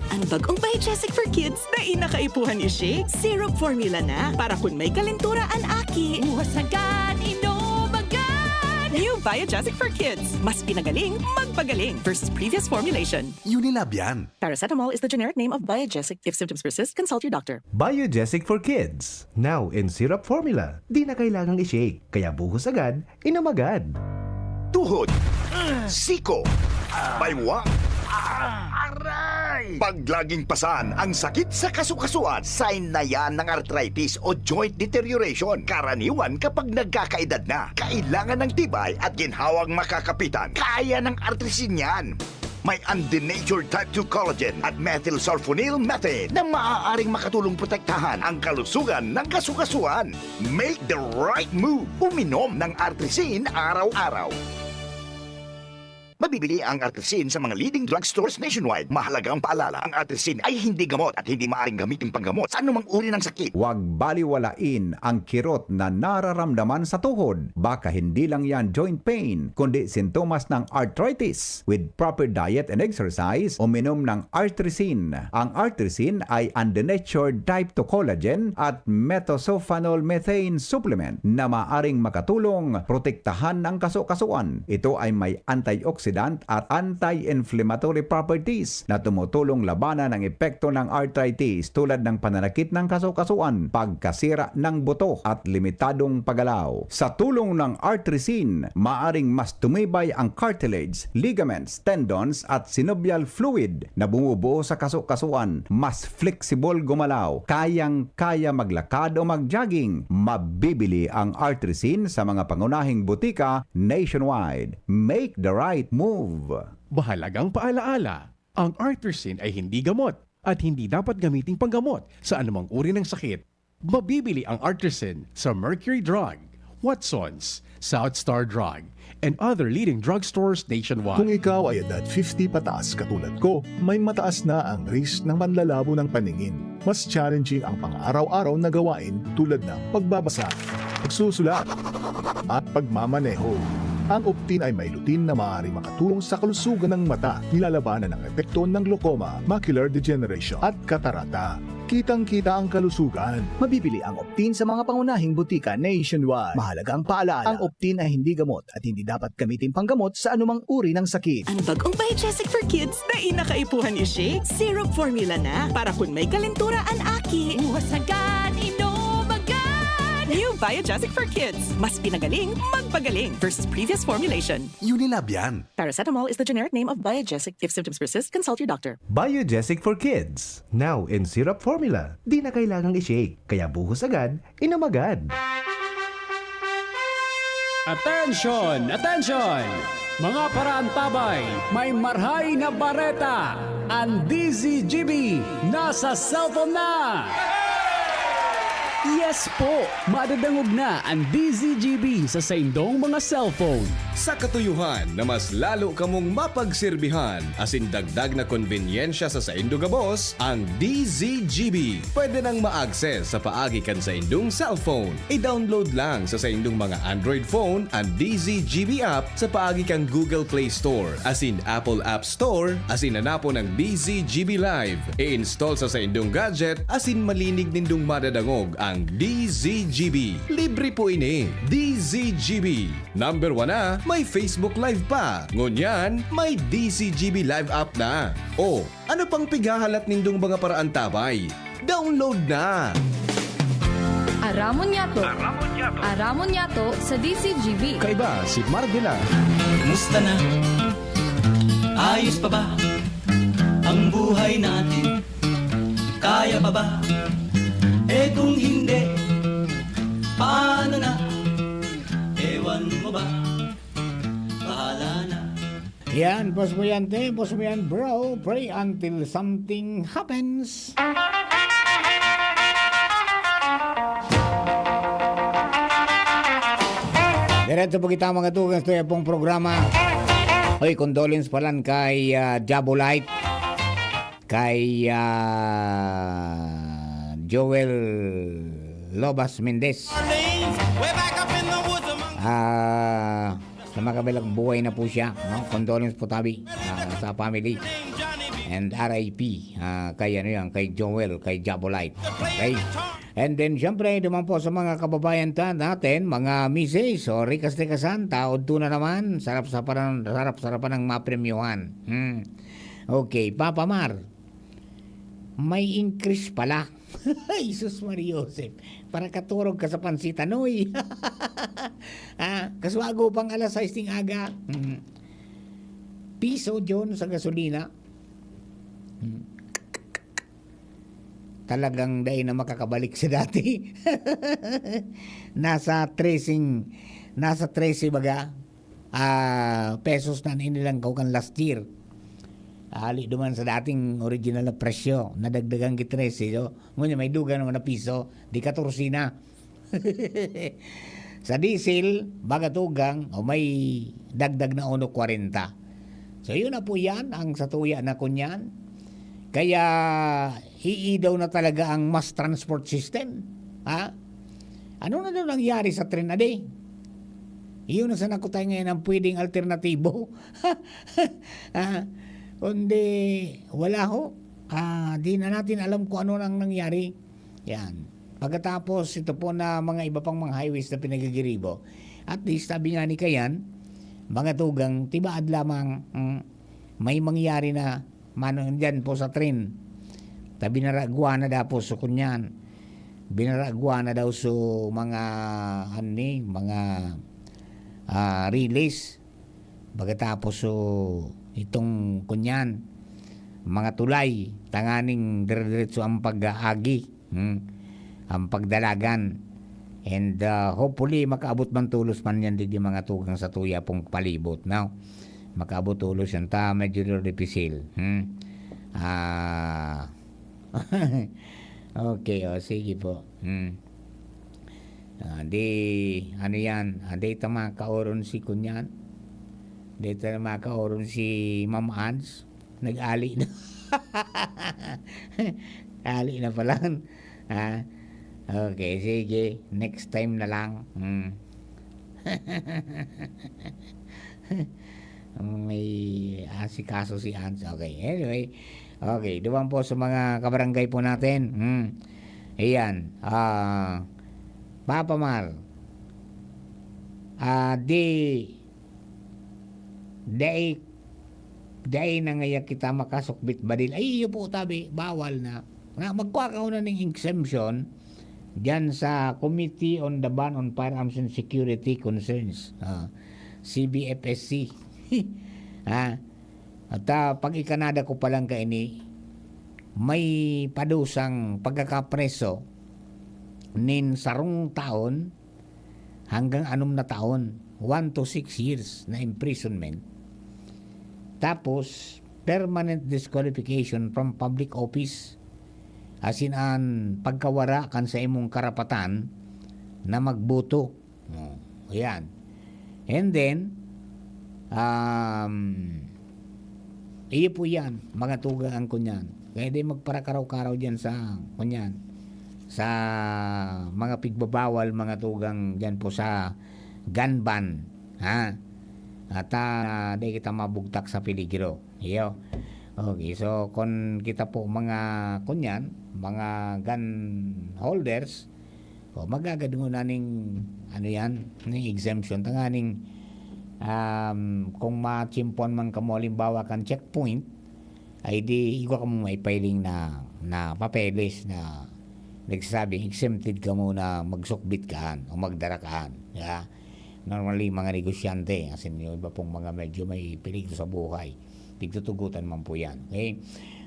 Ang bagong Biogesic for Kids, dai na kaipuhan i-shake. Syrup formula na, para kun may kalentura an aki. Buhasagan, inom agad! New Biogesic for Kids. Mas pinagaling, magpagaling versus previous formulation. Unilab yan. Paracetamol is the generic name of Biogesic. If symptoms persist, consult your doctor. Biogesic for Kids, now in syrup formula. Di na kailangang i-shake, kaya buhos agad, inom agad. Tuhod, siko, baywang, aray! Pag laging pasan ang sakit sa kasukasuan, sign na yan ng arthritis o joint deterioration. Karaniwan kapag nagkakaedad na, kailangan ng tibay at ginhawang makakapitan. Kaya ng Artrisin yan. May undenatured type two collagen at methylsulfonyl methane na maaaring makatulong protektahan ang kalusugan ng kasukasuan. Make the right move. Uminom ng Artrisin araw-araw. Mabibili ang Artrisin sa mga leading drugstores nationwide. Mahalagang paalala, ang Artrisin ay hindi gamot at hindi maaaring gamitin panggamot sa anumang uri ng sakit. Huwag baliwalain ang kirot na nararamdaman sa tuhod. Baka hindi lang yan joint pain, kundi sintomas ng arthritis. With proper diet and exercise, uminom ng Artrisin. Ang Artrisin ay undenatured type two collagen at methylsulfonyl methane supplement na maaring makatulong protektahan ang kasukasuan. Ito ay may antioxidant at anti-inflammatory properties na tumutulong labanan ang epekto ng arthritis, tulad ng pananakit ng kasukasuan, pagkasira ng buto, at limitadong paggalaw. Sa tulong ng Artrisin, maaring mas tumibay ang cartilage, ligaments, tendons, at synovial fluid na bumubuo sa kasukasuan, mas flexible gumalaw, kayang-kaya maglakad o mag-jogging. Mabibili ang Artrisin sa mga pangunahing butika nationwide. Make the right move! Mahalagang paalaala, ang Artrisin ay hindi gamot at hindi dapat gamiting panggamot sa anumang uri ng sakit. Mabibili ang Artrisin sa Mercury Drug, Watsons, South Star Drug, and other leading drugstores nationwide. Kung ikaw ay edad fifty pataas katulad ko, may mataas na ang risk ng panlalabo ng paningin. Mas challenging ang pang-araw-araw na gawain tulad ng pagbabasa, pagsusulat, at pagmamaneho. Ang Optin ay may lutein na maaaring makatulong sa kalusugan ng mata, nilalabanan ang epekto ng glaucoma, macular degeneration, at katarata. Kitang-kita ang kalusugan. Mabibili ang Optin sa mga pangunahing butika nationwide. Mahalaga ang paalaala, ang Optin ay hindi gamot at hindi dapat gamitin panggamot sa anumang uri ng sakit. Ang bagong Biogesic for Kids, dai na kaipuhan i-shake. Syrup formula na, para kun may kalentura an aki, buhos agad, inom agad. New Biogesic for Kids, mas pinagaling, magpagaling versus previous formulation. Unilab yan. Paracetamol is the generic name of Biogesic. If symptoms persist, consult your doctor. Biogesic for Kids, now in syrup formula. Di na kailangang i-shake, kaya buhos agad, inom agad. Attention! Attention! Mga paraantabay, may marhay na bareta! Ang D Z G B nasa cellphone na! Yes po! Madadangog na ang D Z G B sa saindong mga cellphone. Sa katuyuhan na mas lalo kamong mapagserbihan asin dagdag na konbenyensya sa saindo gabos, ang D Z G B pwede nang ma-access sa paagi kan saindong cellphone. I-download lang sa saindong mga Android phone an D Z G B app sa paagi kan Google Play Store asin Apple App Store, asin hanapon ang D Z G B Live. I-install sa saindong gadget asin malinig nindong madadangog ang D Z G B. Libre po ini. D Z G B. Number one na, may Facebook Live pa. Ngunyan, may D Z G B Live app na. O, ano pang pighahalat nindong mga paraantabay? Download na! Aramon Yato. Aramon Yato. Aramon Yato sa D Z G B. Kaiba si Marvela. Kumusta na? Ayos pa ba ang buhay natin? Kaya pa ba? Eh, kung hindi, paano na? Ewan mo ba? Bahala na. Yan, pos mo yan, te. Pos mo yan, bro. Pray until something happens. Diretso po kita, mga tugang, sa tuyang pong programa. Hoy, condolence palan kay, ah, Jabolite, kay, ah, Joel Lobas Mendez. Ah, sa makabilang buhay na po siya, no? Condolence po tabi, ah, sa family. And R I P, ah, kay ano yan, kay Joel, kay Jabolite. Okay? And then, siyempre, duman po sa mga kababayan ta, natin, mga misis, o rikas-rikasan, taod to na naman, sarap-sarapan, sarap-sarapan ng mapremyuhan. Hmm. Okay, Papa Mar, may increase pala. Jesus Maria Joseph, para katurog ka sa pansitan, oy. Ah, kaswago pang alas sais ding aga. Hmm. Piso, John, sa gasolina. Hmm. Talagang dai na makakabalik sa dati. Nasa trese, nasa trese baga, ah, pesos na an inilangkaw kan last year. Hali duman sa dating original na presyo, nadagdagan ki trese. So, ngunyan may dugang naman na piso, di katorse na. Sa diesel, baga tugang, o may dagdag na uno kwarenta. So, yun na po yan, ang satuya na kunyan. Kaya, iidaw na talaga ang mass transport system. Ha? Ano na daw nangyari sa tren, adi? Iyon na sana ko tayo ngayon ang pwedeng alternatibo. Ah, kundi, wala ho. Ah, di na natin alam kung ano nang nangyari. Yan. Pagkatapos, ito po na mga iba pang mga highways na pinagigiribo. At least, sabi nga ni Kayan, mga tugang, tibaad lamang, mm, may mangyari na mano dyan po sa tren. Ta binaragwa na daw po so kunyan. Binaragwa na daw so mga, ano ni, mga, ah, relays. Pagkatapos, so, itong kunyan, mga tulay, tanganing dire-diretso ang pag-aagi, hmm, ang pagdalagan. And, ah, hopefully, makaabot man tolos man yan digdi mga tugang sa tuya pong palibot, no? Makaabot tolos yan, ta medyo dipisil, hmm? Ah, okay, o, sige po. Hmm. Ah, di, ano yan? Ah, di ta makaoron si kunyan. Di ta makaoron si Ma'am Ads. Nag-ali na. Ali na pala. Ah, okay, sige. Next time na lang. Hmm. May asikaso si Ans. Okay, anyway. Okay, duman po sa mga kabarangay po natin. Hmm. Ayan. Ah, Papa Mar. Ah, di, dai, dai na ngaya kita makasukbit badil. Ay, iyo po, tabi, bawal na. Na, magkwa ka na ning exemption diyan sa Committee on the Ban on Firearms and Security Concerns, ah, C B F S C. Ah, at, ah, pag ikanada ko pa lang kaini, may padusang pagkakapreso nin sarong taon hanggang anom na taon, one to six years na imprisonment. Tapos, permanent disqualification from public office, asin an pagkawara kan sa imong karapatan na magboto. Oh, ayan. And then, um, iyo po yan, mga tugang ang kunyan. Kaya di magparakaraw-karaw dyan sa, kunyan, sa mga pigbabawal, mga tugang dyan po sa gun ban, ha? At, ah, di kita mabugtak sa peligro. Iyo. Okay, so, kung kita po mga, kunyan, mga gun holders, o, magagad ngona ning, ano yan, ning exemption. Tanganing, um, kung matsimpuan man kamo, halimbawa, kan checkpoint, ay di, igwa kamo maipiling na, na papeles na nagsasabing exempted kamo na magsukbit kaan o magdara kaan. Yeah? Normally, mga negosyante, asin yung iba pong mga medyo may peligro sa buhay, tigtutugutan man po yan. Okay?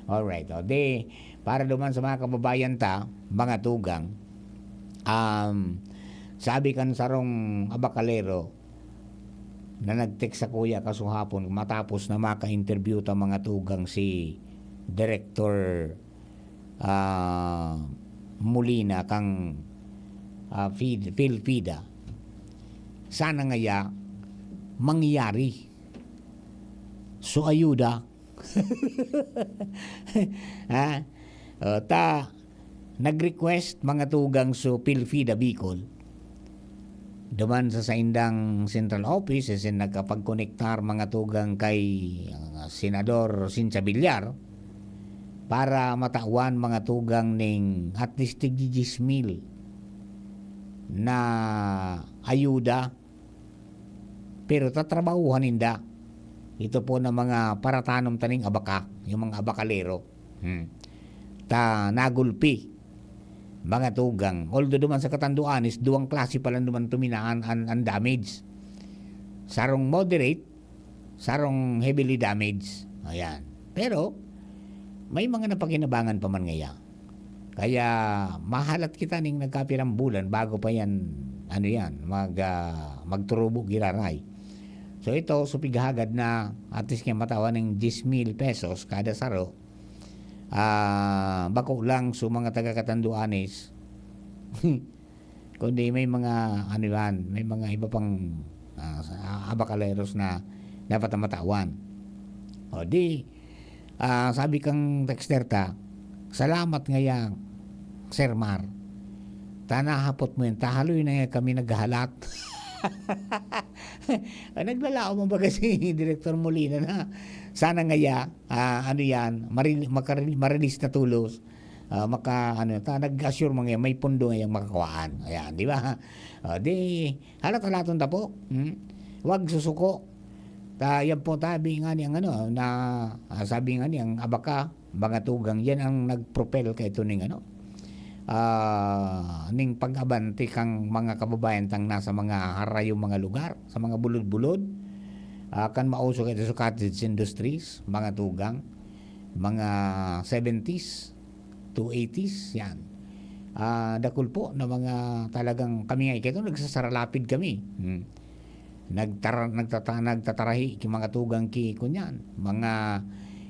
Alright. O, di, para duman sa mga kababayan ta, mga tugang, um, sabi kan sarong abakalero na nag-text sa kuya kasuhapon, matapos na maka-interview ta, mga tugang, si Director, ah, Molina kang, ah, Fid-, PhilFida. Sana ngaya mangyari. So, ayuda. Ha? O, ta, nag-request, mga tugang, so PhilFida Bicol, duman sa saindang central office, asin nakapagkonektar, mga tugang, kay, ah, Senador Cynthia Villar para matawan, mga tugang, ning at least tig diyes mil na ayuda, pero tatrabahuhan ninda. Ito po na mga paratanom taning abaka, yung mga abakalero. Hmm. Ta nagulpi, mga tugang. Although duman sa Catanduanes, duwang klase pa lang duman tuminaan an, an damage. Sarong moderate, sarong heavily damaged. Ayan. Pero, may mga napakinabangan pa man ngaya. Kaya, mahalat kita ning nagkapirang bulan bago pa yan, ano yan, mag, ah, magturubo giraray. So, ito, supig hagad na at least nga matawan ng diyes mil pesos kada saro. Ah, bako lang sa mga taga Catanduanes. Kundi may mga, ano yan, may mga iba pang, ah, sa, ah, abakaleros na dapat na matawan. O di, ah, sabi kang texter ta, "Salamat ngaya, Sir Mar. Ta nahapot mo yan, ta haloy na nga kami naghahalat." Ah, naglalaom ang baga si Director Molina na sana ngaya, ah, ano yan, marili-, makarili-, ma-release na tulos. Ah, maka, ano, ta, nag-assure mo ngayon, may pundo ngayong makakawaan. Ayan, di ba? Ah, di, halat-halaton ta po. Hmm? Wag susuko. Ta, yan po, tabi nga ni ang ano, na, ah, sabi nga ni ang abaka, mga tugang, yan ang nag-propel kay ito ning ano, ah, ning pag-abante kang mga kababayan tang nasa mga harayo mga lugar, sa mga bulod-bulod. Ah, kan mauso kay ito sa cottage industries, mga tugang, mga seventies to eighties, yan. Ah, dakul po na mga talagang kami nga ikaw, nagsasaralapid kami. Hmm. Nagtara-, nagtata-, nagtatarahi ki mga tugang ki kunyan, mga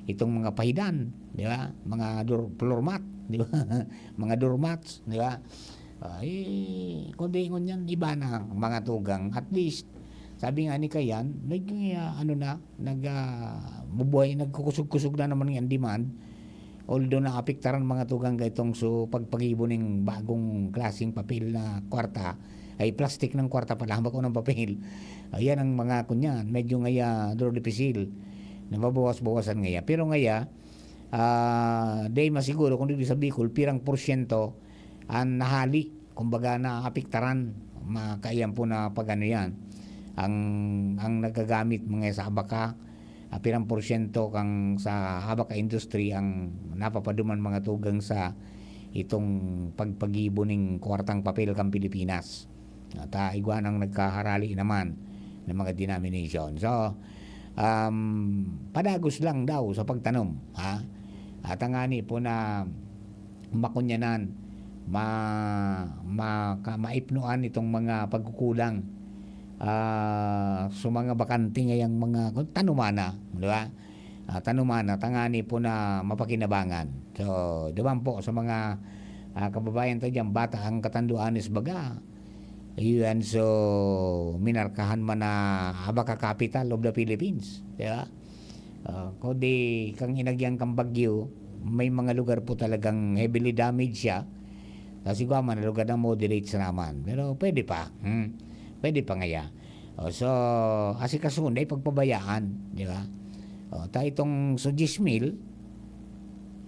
itong mga pahidan, di ba? Mga dur-, floor mat, di ba? Mga doormats, di ba? Ay, kundi ngunyan, iba na ang mga tugang. At least, sabi nga ni Kayan, nag-, ah, ano na, nag, ah, bubuhay, nagkukusog-kusog na naman ang demand. Although naapektaran mga tugang gaitong so pagpagibo ning bagong klaseng papel na kwarta, Ay, plastic ng kwarta pala, bako ng papel. Ayan ang mga kunyan, medyo ngaya, duro dipisil. Nababawas-bawasan ngaya. Pero ngaya, ah, di masiguro kung di sa Bicol, pirang porsyento ang nahali, kumbaga naapektaran, ma-, kaiyan po na pag ano yan, ang, ang nagagamit mga sa abaka, ah, pirang porsyento kang sa abaka industry ang napapaduman mga tugang sa itong pagpagibo ning kwartang papel kan Pilipinas. At, ah, igwa nang nagkaharali naman ng mga denomination. So, um, padagos lang daw sa pagtanom, ha? At ang ani po na makunyanan, ma-, ma-, ka-, maipnuan itong mga pagkukulang, ah, sa mga bakante ngayang mga kun-, tanumana, di ba? Ah, tanumana, tangani po na mapakinabangan. So, duman po sa mga, ah, kababayan ta diyan, bata ang katanduanes baga. Iyan, so, minarkahan man na Abaca Capital of the Philippines, di ba? Ah, kundi kang inagyan kang bagyo, may mga lugar po talagang heavily damaged siya. Kasi kung man, lugar na moderate sa naman. Pero pwede pa. Hmm. Pwede pa ngaya. O, so, asikaso, dai pagpabayaan, di ba? O, ta itong so diyes mil,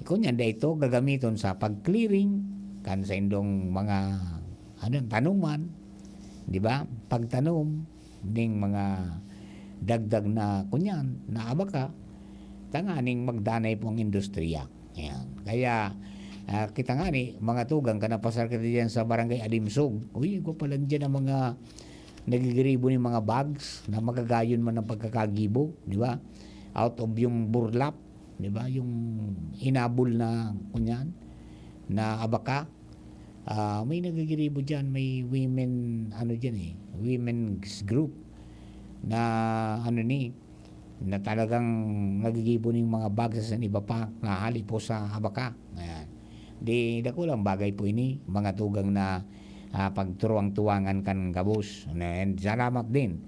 ikaw niyan, dai ito gagamiton sa pag-clearing, kan sa indong mga, ano, tanuman, di ba? Pagtanom ning mga dagdag na kunyan, na abaka, tanganing magdanay po ang industriya. Ayan. Kaya, ah, kita nga ni, mga tugang, ka napasar ka diyan sa Barangay Alimsog. Uy, ko pala diyan ang mga nagigiribo ni mga bags na magagayon man ang pagkakagibo, di ba? Out of yung burlap, di ba? Yung inabol na, kunyan, na abaka. Ah, may nagigiribo diyan, may women, ano diyan eh, women's group na, ano ni, na talagang nagigibo ning mga bags sa iba pa, na hali po sa abaka. Ayan. Di, dakulang bagay po ini, mga tugang na, ah, pagturuang-tuwangan kan gabos. And salamat din.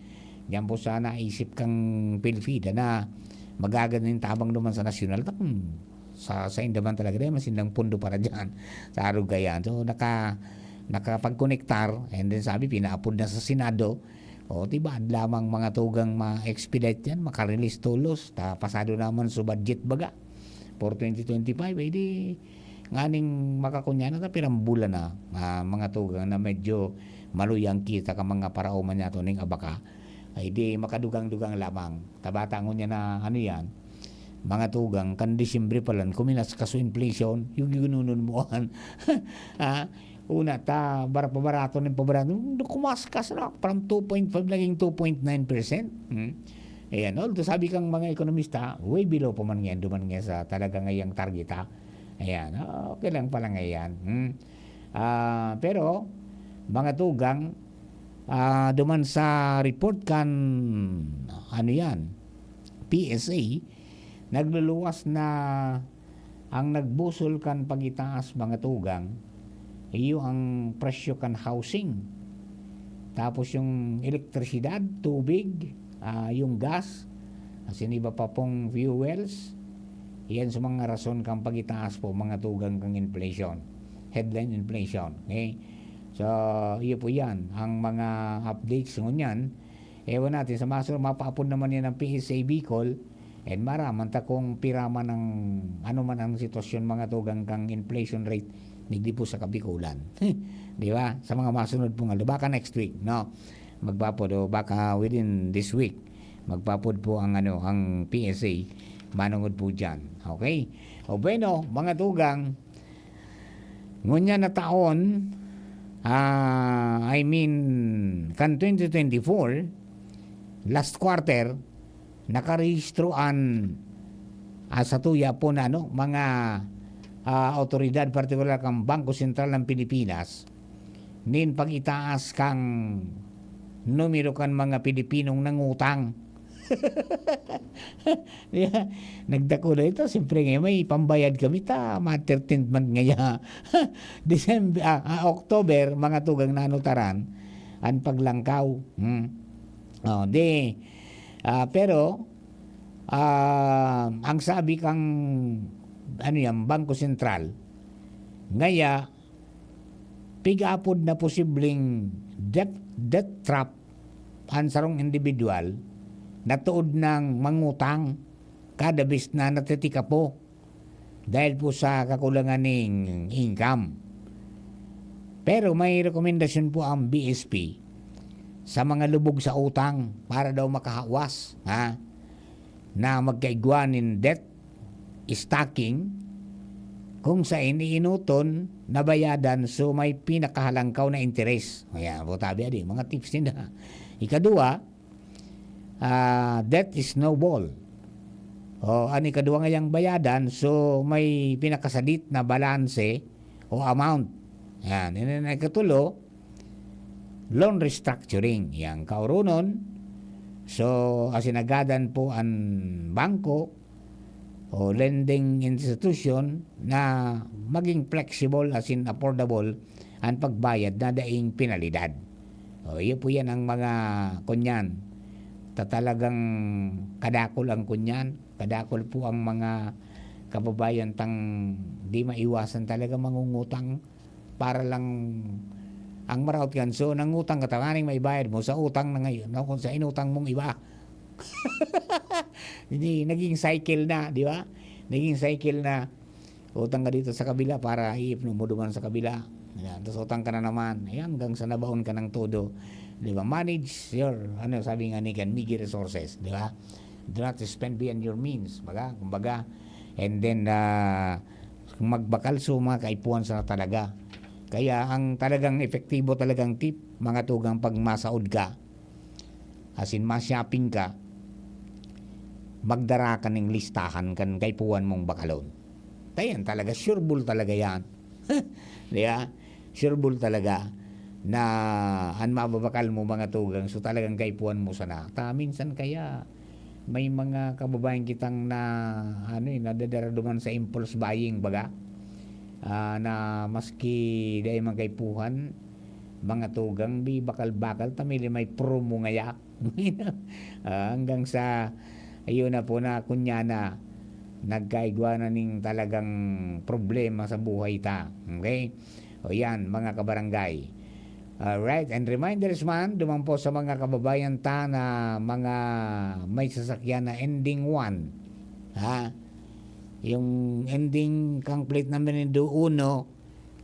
Diyan po sa naisip kang PhilFida na magaganin tabang naman sa nasyonal. Tak-, hmm, sa, sa indaman talaga, dahil masindang pundo para dyan sa Arugayan. So, naka, nakapagkonektar, and then sabi, pinaapod na sa Senado. O, diba, lamang mga tugang ma-expedite yan, makarelease tolos. Ta, pasado naman sa budget baga for twenty twenty-five, eh di, nganing makakunya na, ta pirang bulan na, ah, mga tugang na medyo maluyang kita ka mga paraoman niya to ning abaka. Ay di, makadugang-dugang lamang. Tabata ngunyan na, ano yan, mga tugang, kan Disyembre pa lang, kuminas ka sa inflation, yung ginunon mo an. Ah, una ta, bar-, pabarato ng pabarato, nung kumaskas na, from two point five, naging two point nine percent. Hmm? Ayan, although sabi kang mga ekonomista, way below pa man ngayon, duman nga sa talaga ngayang target, ha? Ayan, ah, okay lang pala ngayon. Hmm? Ah, pero, mga tugang, ah, duman sa report kan, ano yan, P S A, nagluluwas na ang nagbusol kan pagitaas, mga tugang, iyo ang presyo kan housing. Tapos yung elektrisidad, tubig, ah, yung gas, asin iba pa pong fuels. Iyan sa mga rason kan pagitaas po, mga tugang kan inflation. Headline inflation. Okay? So, iyo po yan. Ang mga updates ngunyan, ewan natin, sa masunod, mapaapod naman yan ng P S A Bicol, and maraman ta kung pira man ang, ano man ang sitwasyon, mga tugang, kang inflation rate, digdi po sa Kabikulan. Di ba? Sa mga masunod pong, ano, baka next week, no? Magpaapod, o baka within this week, magpaapod po ang, ano, ang P S A, manungod po dyan. Okay? O bueno, mga tugang, ngunyan na taon, ah, I mean, kan twenty twenty-four, last quarter, nakarehistro an, ah, sa tuya po na, ano, mga, ah, awtoridad, partikular kan Bangko Sentral ng Pilipinas, nin pag-itaas kang numero kan mga Pilipinong nangutang. Di ba? Nagdakula ito. Siyempre, ngayon may pambayad kami ta, mga thirteenth month ngaya. December, ah, ah, October, mga tugang na anutaran, ang paglangkaw. Hmm. Oh, di, ah, pero, ah, ang sabi kang, ano yan, Bangko Sentral, ngaya, pig-apod na posibleng debt, debt trap an sarong individual na tood nang mangutang kada bes na natitikapo dahil po sa kakulangan ning income. Pero may rekomendasyon po ang B S P sa mga lubog sa utang para daw makahawas, ha, na magkaigwa nin debt stacking, kung saen iinoton na bayadan so may pinakahalangkaw na interes. Ayan po, tabi adi, mga tips ninda. Ikaduwa, ah, debt snowball. O, an ikaduwa ngayang bayadan, so may pinakasadit na balanse o amount. Yan. And then, ikatulo, loan restructuring. Yang kaurunon, so, asinagadan po an bangko o lending institution na maging flexible asin affordable an pagbayad na daing penalidad. O, iyo po yan ang mga kunyan. Ta talagang kadakol ang kunyan. Kadakol po ang mga kababayan tang di maiwasan talaga mangungutang para lang ang maraot kan. So, nangutang ka, tanganing maibayad mo sa utang na ngayon, no? Kung sa inutang mong iba. Hindi, naging cycle na, di ba? Naging cycle na. Utang ka dito sa kabila para iipon mo duman sa kabila. Yan. Tapos utang ka na naman. Ayan, hanggang sa nabaon ka ng todo. Di ba? Manage your, ano, sabi nga ni Ken, meager resources. Di ba? Do not spend beyond your means. Baga, kumbaga, and then, ah, magbakal sa mga kaipuhan sana talaga. Kaya ang talagang epektibo talagang tip, mga tugang, pag masaod ka, asin ma-shopping ka, magdara ka ning listahan kan kaipuhan mong bakalon. Tayan talaga, sure ball talaga yan. Di ba? Sure ball talaga na an mababakal mo, mga tugang, so talagang kaipuhan mo sana. Ta minsan kaya may mga kababayan kitang na, ano eh, nadadara duman sa impulse buying, baga. Ah, na maski dai man kaipuhan, mga tugang, di bakal-bakal, ta may promo ngaya. Ah, hanggang sa, ayun na po na, kunya na, nagkaigwa na ning talagang problema sa buhay ta. Okay? O yan, mga kabarangay. Alright, and reminders man, duman po sa mga kababayan ta na mga may sasakyan na ending one. Ha? Yung ending kang plate number nindo uno,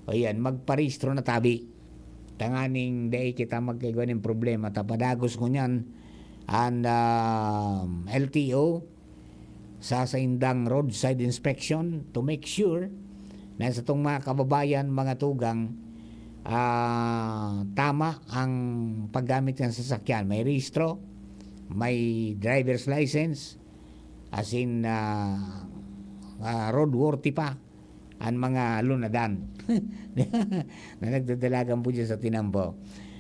o yan, magparehistro na tabi. Tanganing dai kita magkaigwa nin problema, ta padagos ngunyan an, um, L T O sa saindang roadside inspection to make sure na satong mga kababayan, mga tugang, ah, tama ang paggamit ng sasakyan. May rehistro, may driver's license, asin, ah, ah, roadworthy pa an mga lunadan na nagdadalagan po dyan sa tinampo.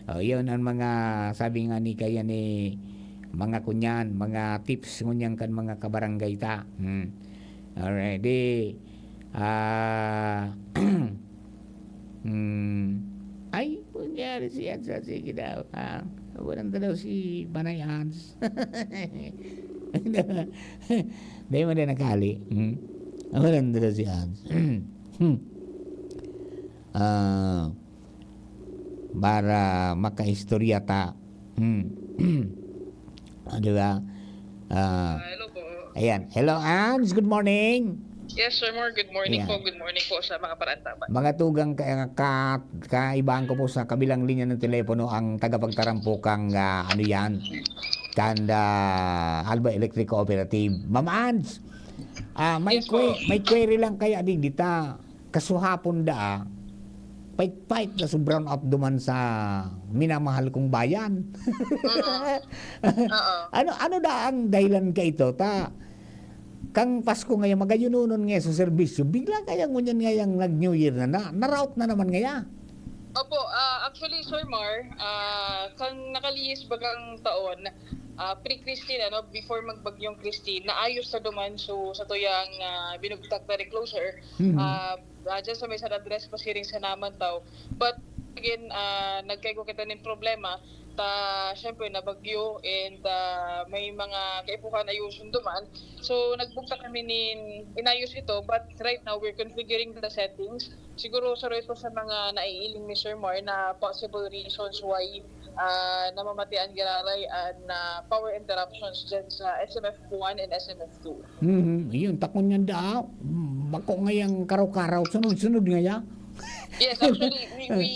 O, yun ang mga sabi nga ni kaya ni mga kunyan, mga tips ngunyan kan mga kabarangay ta. Hmm. Alright, di, ah, hmm, ay, nangyari si Hans, sige daw, ah, walang daw si Panay Hans. Dai man din nakali. Hmm. Walang daw si Hans. Hmm. Ah, para makaistorya ta. Hmm. Ah, di ba? Ah, Ah, hello po. Ayan. Hello, Ans. Good morning. Yes, Sir Mar. Good morning Ayan. po. Good morning po sa mga parantaban. Mga tugang ka, ka, kaibahan ko po sa kabilang linya ng telepono ang tagapagtarampukang, ah, ano yan, kan, ah, Alba Electric Cooperative. Ma'am Ans, ah, may Yes po. que-, may query lang kaya digdi ta. Kasuhapon daa, pait-pait na sobrang out duman sa minamahal kong bayan. Mm. Oo. Ano, ano da ang dahilan ka ito? Ta, kang Pasko ngayon, magayununon nga sa serbisyo, bigla kaya ngunyan ngayang nag-New Year na, na, na-route na naman ngaya. Opo, ah, actually, Sir Mar, ah, kang nakalihis bagang taon, ah, pre-Christine, ano, before magbagyong Christine, naayos na duman so sa tuyang, ah, binugtak na recloser. Mhm. Ah, ah, dyan sa may sa address pa siring sa naman tao. But again, ah, nagkaigwa kita nin problema. ah, siyempre nabagyo and, ah, may mga kaipuhan ayuson duman. So, nagbugtak kami nin inayos ito, but right now we're configuring the settings. Siguro saro ito sa mga naiiling ni Sir Mar na possible reasons why, ah, namamatian giraray an, ah, power interruptions diyan sa S M F one and S M F two. Mhm, yun, takon yan daa. Mm, bako ngayang karaw-karaw, sunod-sunod ngaya. Yes, actually, we, we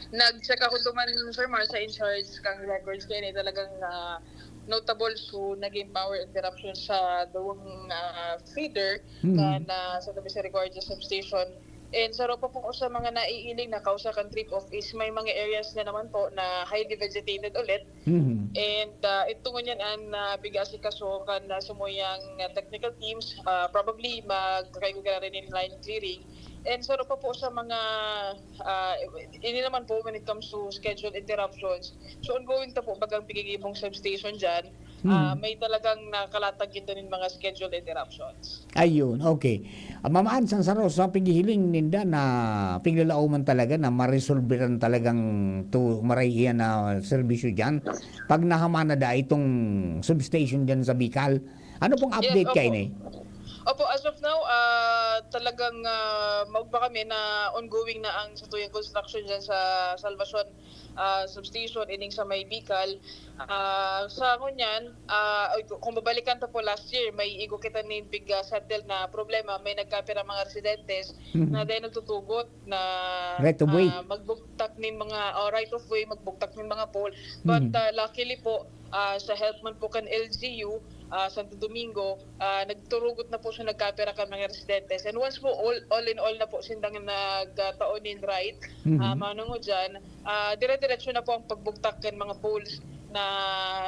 nag-check ako duman, Sir Mar, sa in-charge kang records, kaya talagang, ah, notable so naging power interruption sa duwang, ah, feeder Mm. kan, ah, Santa Misericordia Substation. And saro pa po sa mga naiiling na kausa kan trip-off is may mga areas na naman po na highly vegetated ulit. Mhm. And, ah, ito ngunyan an, ah, pig-aasikaso kan, ah, samuyang, ah, technical teams. Ah, probably magkakaigwa rin nin line clearing. And saro pa po sa mga, ah, ini naman po when it comes to schedule interruptions. So, ongoing ta po bagang pigigibong substation diyan. Ah, Hmm. may talagang nakalatag kita nin mga schedule interruptions. Ayun, okay. Ah, Ma'am Ann, san saro sa pighihiling ninda na piglalaoman talaga na maresolberan talagang tu-, maray iyan na serbisyo diyan? Pag nahaman na da itong substation diyan sa Bicol, ano pong Yes, update opo. kaini? Opo, as of now, ah, talagang, ah, maugma kami na ongoing na ang satuyang construction diyan sa Salvacion, ah, substation, ining sa may Bicol. Ah, sa ngunyan, ah, oy, ku-, kung babalikan ta po last year, may igwa kita nin pig-, ah, settle na problema. May nagkapira mga residentes Mhm. na dahil nagtutugot na, Right of way. ah, magbugtak nin mga, oh, right of way, magbugtak nin mga pole. But, Mhm. ah, luckily po, ah, sa help man po kan L G U, ah, Santo Domingo, ah, nagturugot na po siya, nagkapira kan mga residentes. And once po, all, all in all na po sindang nagtao nin right, Mhm. ah, manungo dyan, ah, dire-diretso na po ang pagbugtak kan mga poles na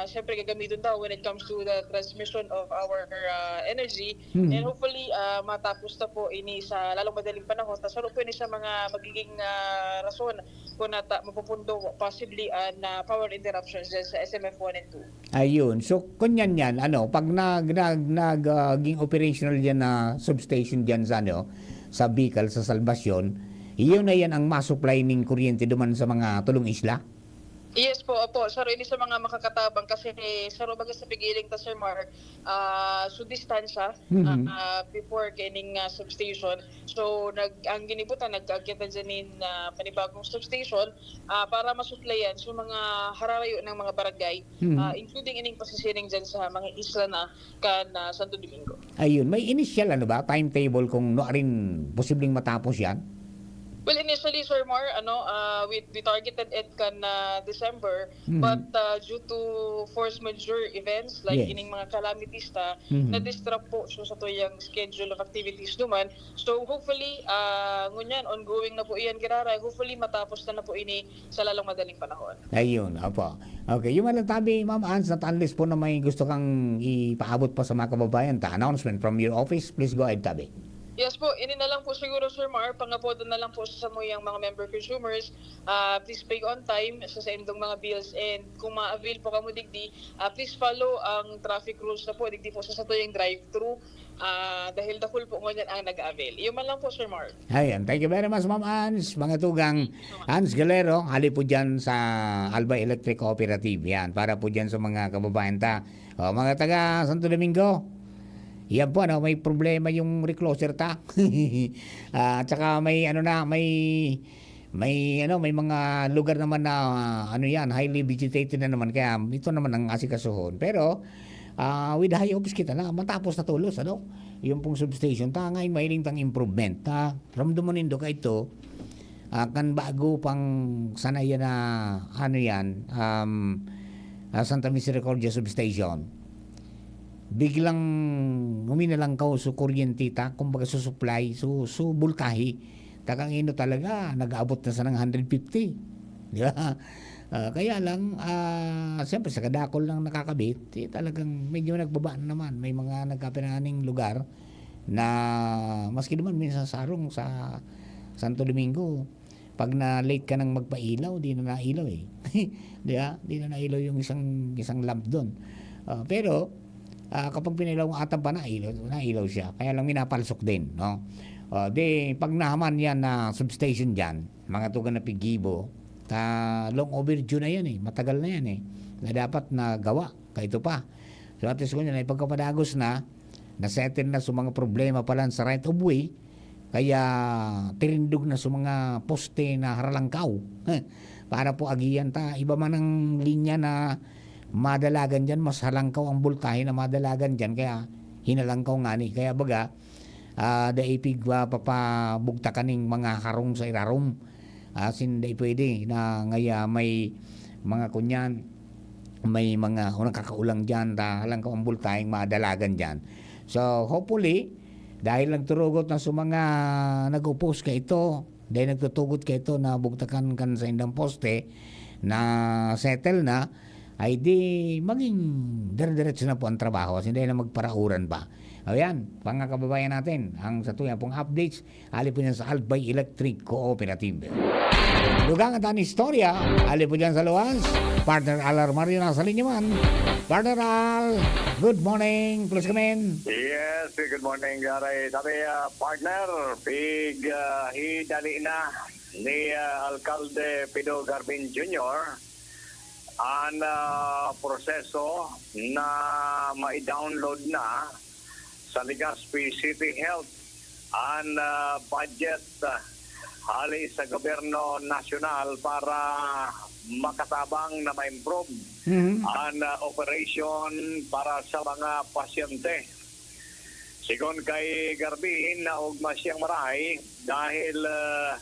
siyempre gagamiton daw when it comes to the transmission of our, ah, energy. Mhm. And hopefully, ah, matapos na po ini sa lalong madaling panahon. Tas saro po ini sa mga magiging, ah, rason kung nata-, mapupundo possibly an, ah, power interruptions dyan sa S M F one and two. Ayun. So, kunyan yan, ano, pag nag-, nag-, nag-, ah, ging operational yan na substation dyan sa, ano, sa Bicol, sa Salvacion, iyon na yan ang ma-supply ning kuryente duman sa mga tulong isla? Yes po, opo. Saro ini sa mga makakatabang kasi saro baga sa pigiling ta, Sir Mar, ah, so distansya, Mhm. ah, before kaining, ah, substation. So, nag-, ang ginibutan, nag-agyan ta dyan nin, ah, panibagong substation, ah, para ma-supplyan so mga hararayo ng mga barangay, Mhm. ah, including ining pasisiring dyan sa mga isla na kan, ah, Santo Domingo. Ayun, may initial, ano ba, timetable kung nuarin posibleng matapos yan? Well, initially, Sir Mar, ano, ah, we, we targeted it kan, ah, December, Mhm. but, ah, due to force majeure events like Yes. ining mga calamities ta, Mhm. na-disrupt po so satuyang schedule of activities duman. So, hopefully, ah, ngunyan, ongoing na po iyan giraray. Hopefully, matapos na na po ini sa lalong madaling panahon. Ayun, opo. Okay, yun man lang tabi, Ma'am Ans, at unless po na may gusto kang ipaabot pa sa mga kababayan ta, announcement from your office, please go ahead, tabi. Yes po, ini na lang po siguro, Sir Mar, pangapodan na lang po sa samuyang mga member consumers, ah, please pay on time sa saindong mga bills, and kung ma-avail po kamo digdi, ah, please follow ang traffic rules na po digdi po sa satuyang drive-thru. Ah, dahil dakul po ngunyan ang nag-a-avail. Iyo man lang po, Sir Mark. Ayan, thank you very much, Ma'am Ans. Mga tugang, Ans Galero, hali po dyan sa Albay Electric Cooperative. Yan, para po dyan sa mga kababayan ta. O, mga taga Santo Domingo, yan po, ano, may problema yung recloser ta. Ah, at saka may, ano na, may, may, ano, may mga lugar naman na, ano yan, highly vegetated na naman. Kaya ito naman ang asikasuhon. Pero, ah, with high hopes kita na matapos na tolos, ano? Yung pong substation, ta, ngayon mahiling tang improvement, ha? Ramdam mo nindo ka ito, ah, kan bago pang sana yan na, ano yan, um, ah, Santa Misericordia Substation. Biglang huminalangkaw so kuryente ta, kumbaga so supply, so, so voltahe. Takang ino talaga, nag-aabot na sa nang hundred fifty. Di ba? Ah, kaya lang, ah, siyempre, sa kadakol lang nakakabit, eh, talagang medyo nagbaba na naman. May mga nagkapiraning lugar na maski naman minsan sarong sa Santo Domingo, pag na-late ka nang magpailaw, di na nailaw eh. Di ba? Di na nailaw yung isang, isang lamp doon. Ah, pero, ah, kapag pinailaw mo, atan pa nailaw, nailaw siya. Kaya lang minapalsok din, no? Ah, di, pag nahaman yan na substation dyan, mga tugang na pigibo, Ta long overdue na yan eh. Matagal na yan eh. Na dapat nagawa. Kaito pa. So, at least, kunya, na ipagkapadagos na, na-settle na sa mga problema pa lang sa right of way, kaya tirindog na sa mga poste na haralangkaw. Para po agihan ta, iba man ang linya na madalagan dyan, mas halangkaw ang boltahe na madalagan dyan, kaya hinalangkaw ngani. Kaya baga, ah, dai pig, ah, papabugtakan ning mga harong sa irarom. Asin dai pwede na ngaya may mga kunyan, may mga, o nakakaulang dyan, ta halangkaw ang boltaheng madalagan dyan. So, hopefully, dahil nagturugot na sa mga nag-oppose kaito, dahil nagtutugot kaito na bugtakan kan saindang poste, na settle na, ay di maging dire-diretso na po ang trabaho, asin dai na magparauran pa. O yan, mga kababayan natin, ang sa tuya pong updates, ali po yan sa Albay Electric Cooperative. Dugang at ang istorya, ali po dyan sa luwas, partner Al Armario nasa linya man. Partner Al, good morning, plus kamin. Yes, good morning, Garay. Sabi, ah, partner, pig, ah, hidali na ni, ah, Alkalde Pido Garbin Junior an, ah, proseso na mai-download na sa Legazpi City Health an, ah, budget, ah, hali sa gobyerno nasyonal para makatabang na ma-improve Mhm. an, ah, operasyon para sa mga pasyente. Sigon kay Garbin, naogma siyang marahay dahil, ah,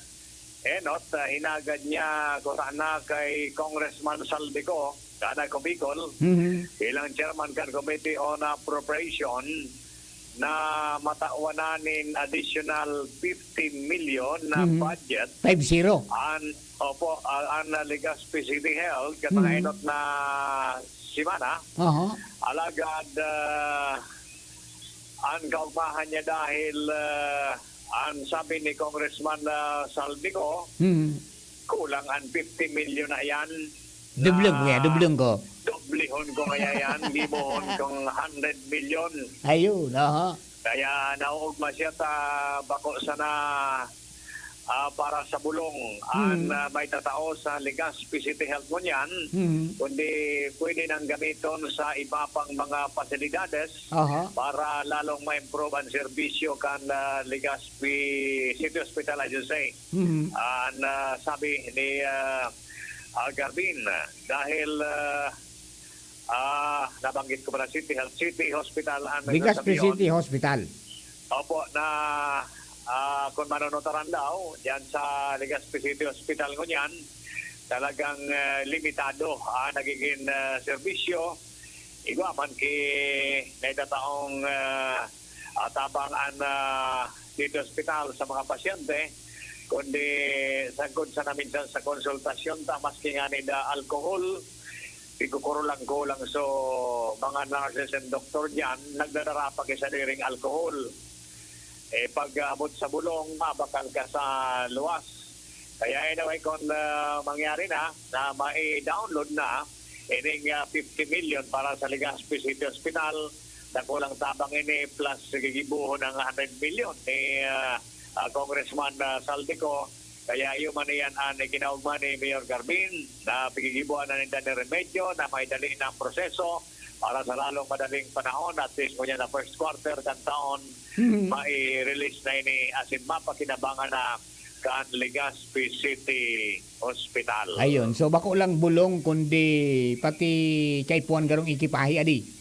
enot, ah, hinagad niya kutana kay Congressman Saldico, kan Ako Bicol, Mhm. bilang chairman kan Committee on Appropriation na matawan na nin additional fifty million na Mhm. budget Five zero. an, opo, ah, an Legazpi City Health kan mga Mhm. enot na semana. Aha. Alagad, ah, an kaugmahan niya dahil, ah, an sabi ni Congressman, ah, Saldico, Mhm. kulang an fifty million na yan. Dublong, na kuya, dublong ko. Dublihon ko kaya yan, gibohon kong hundred million. Ayun, aha. Kaya nauugma siya ta bako sana, ah, para sa bulong an, Hmm. ah, may tatao sa Legazpi City Health ngunyan, Hmm. kundi pwede nang gamiton sa iba pang mga pasilidades Aha. para lalong ma-improve ang serbisyo kan, ah, Legazpi City Hospital, I should say. Hmm. An, ah, sabi ni, ah, ah, Garbin, dahil, ah, ah, nabanggit ko pa na City Health, City Hospital an Legazpi nagsasabi yun. City Hospital. Opo, na, ah, kung manunutaran daw, diyan sa Legazpi City Hospital ngunyan, talagang, ah, limitado ang nagiging, ah, serbisyo. Igwa man ki naitataong, ah, ah, tabang an, ah, City Hospital sa mga pasyente, kundi sagkod sana minsan sa konsultasyon ta, maski ngani da alcohol, pigkukurulang-kulang so mga nurses and doktor diyan, nagdadara pa ki sadiring alcohol. Eh, pag-abot sa bulong, mabakal ka sa luwas. Kaya anyway, kung, ah, mangyari na, na mai-download na ining, ah, fifty million para sa Legazpi City Hospital, dakulang tabang ini plus gigibohon ang hundred million ni, ah, ah, Congressman, ah, Saldico. Kaya iyo man iyan an ikinaogma ni Mayor Garbin na pigigiboan na ninda ni remedyo na maidali na ang proseso para sa lalong madaling panahon, at least ngunyan na first quarter kan taon, Mhm. mai-release na ini asin mapakinabangan na kan Legazpi City Hospital. Ayun. So, bako lang bulong, kundi pati kaipuhan garong ekipahe, adi.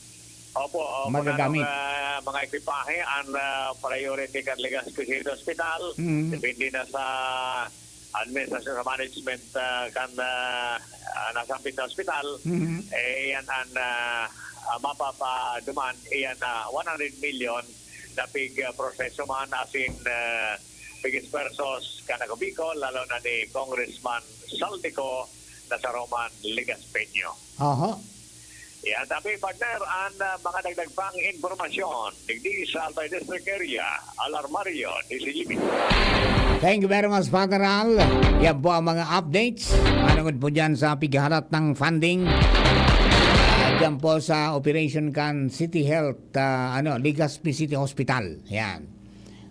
Opo, opo, Magagamit. Nanong, ah, mga ekwipahe, ang, ah, priority kan Legazpi City Hospital. Mm. Depende na sa administrasyon, sa management, ah, kan, ah, ah, nasambit na hospital. Mhm. Eh, iyan ang, ah, ah, mapapaduman, iyan na one hundred million na pig, ah, proseso man asin, ah, pig-esfuerzos kan Ako Bicol, lalo na ni Congressman Saldico na sa Roman Legaspeño. Aha. Yan, tapi partner, ang, ah, mga dagdag pang impormasyon digdi sa Albay District Area, Al Armario, D C G B. Thank you very much, Father Al. Yan po ang mga updates. Manungod po dyan sa pighahalat ng funding. Ah, dyan po sa operation kan City Health, ah, ano, Legazpi City Hospital. Yan.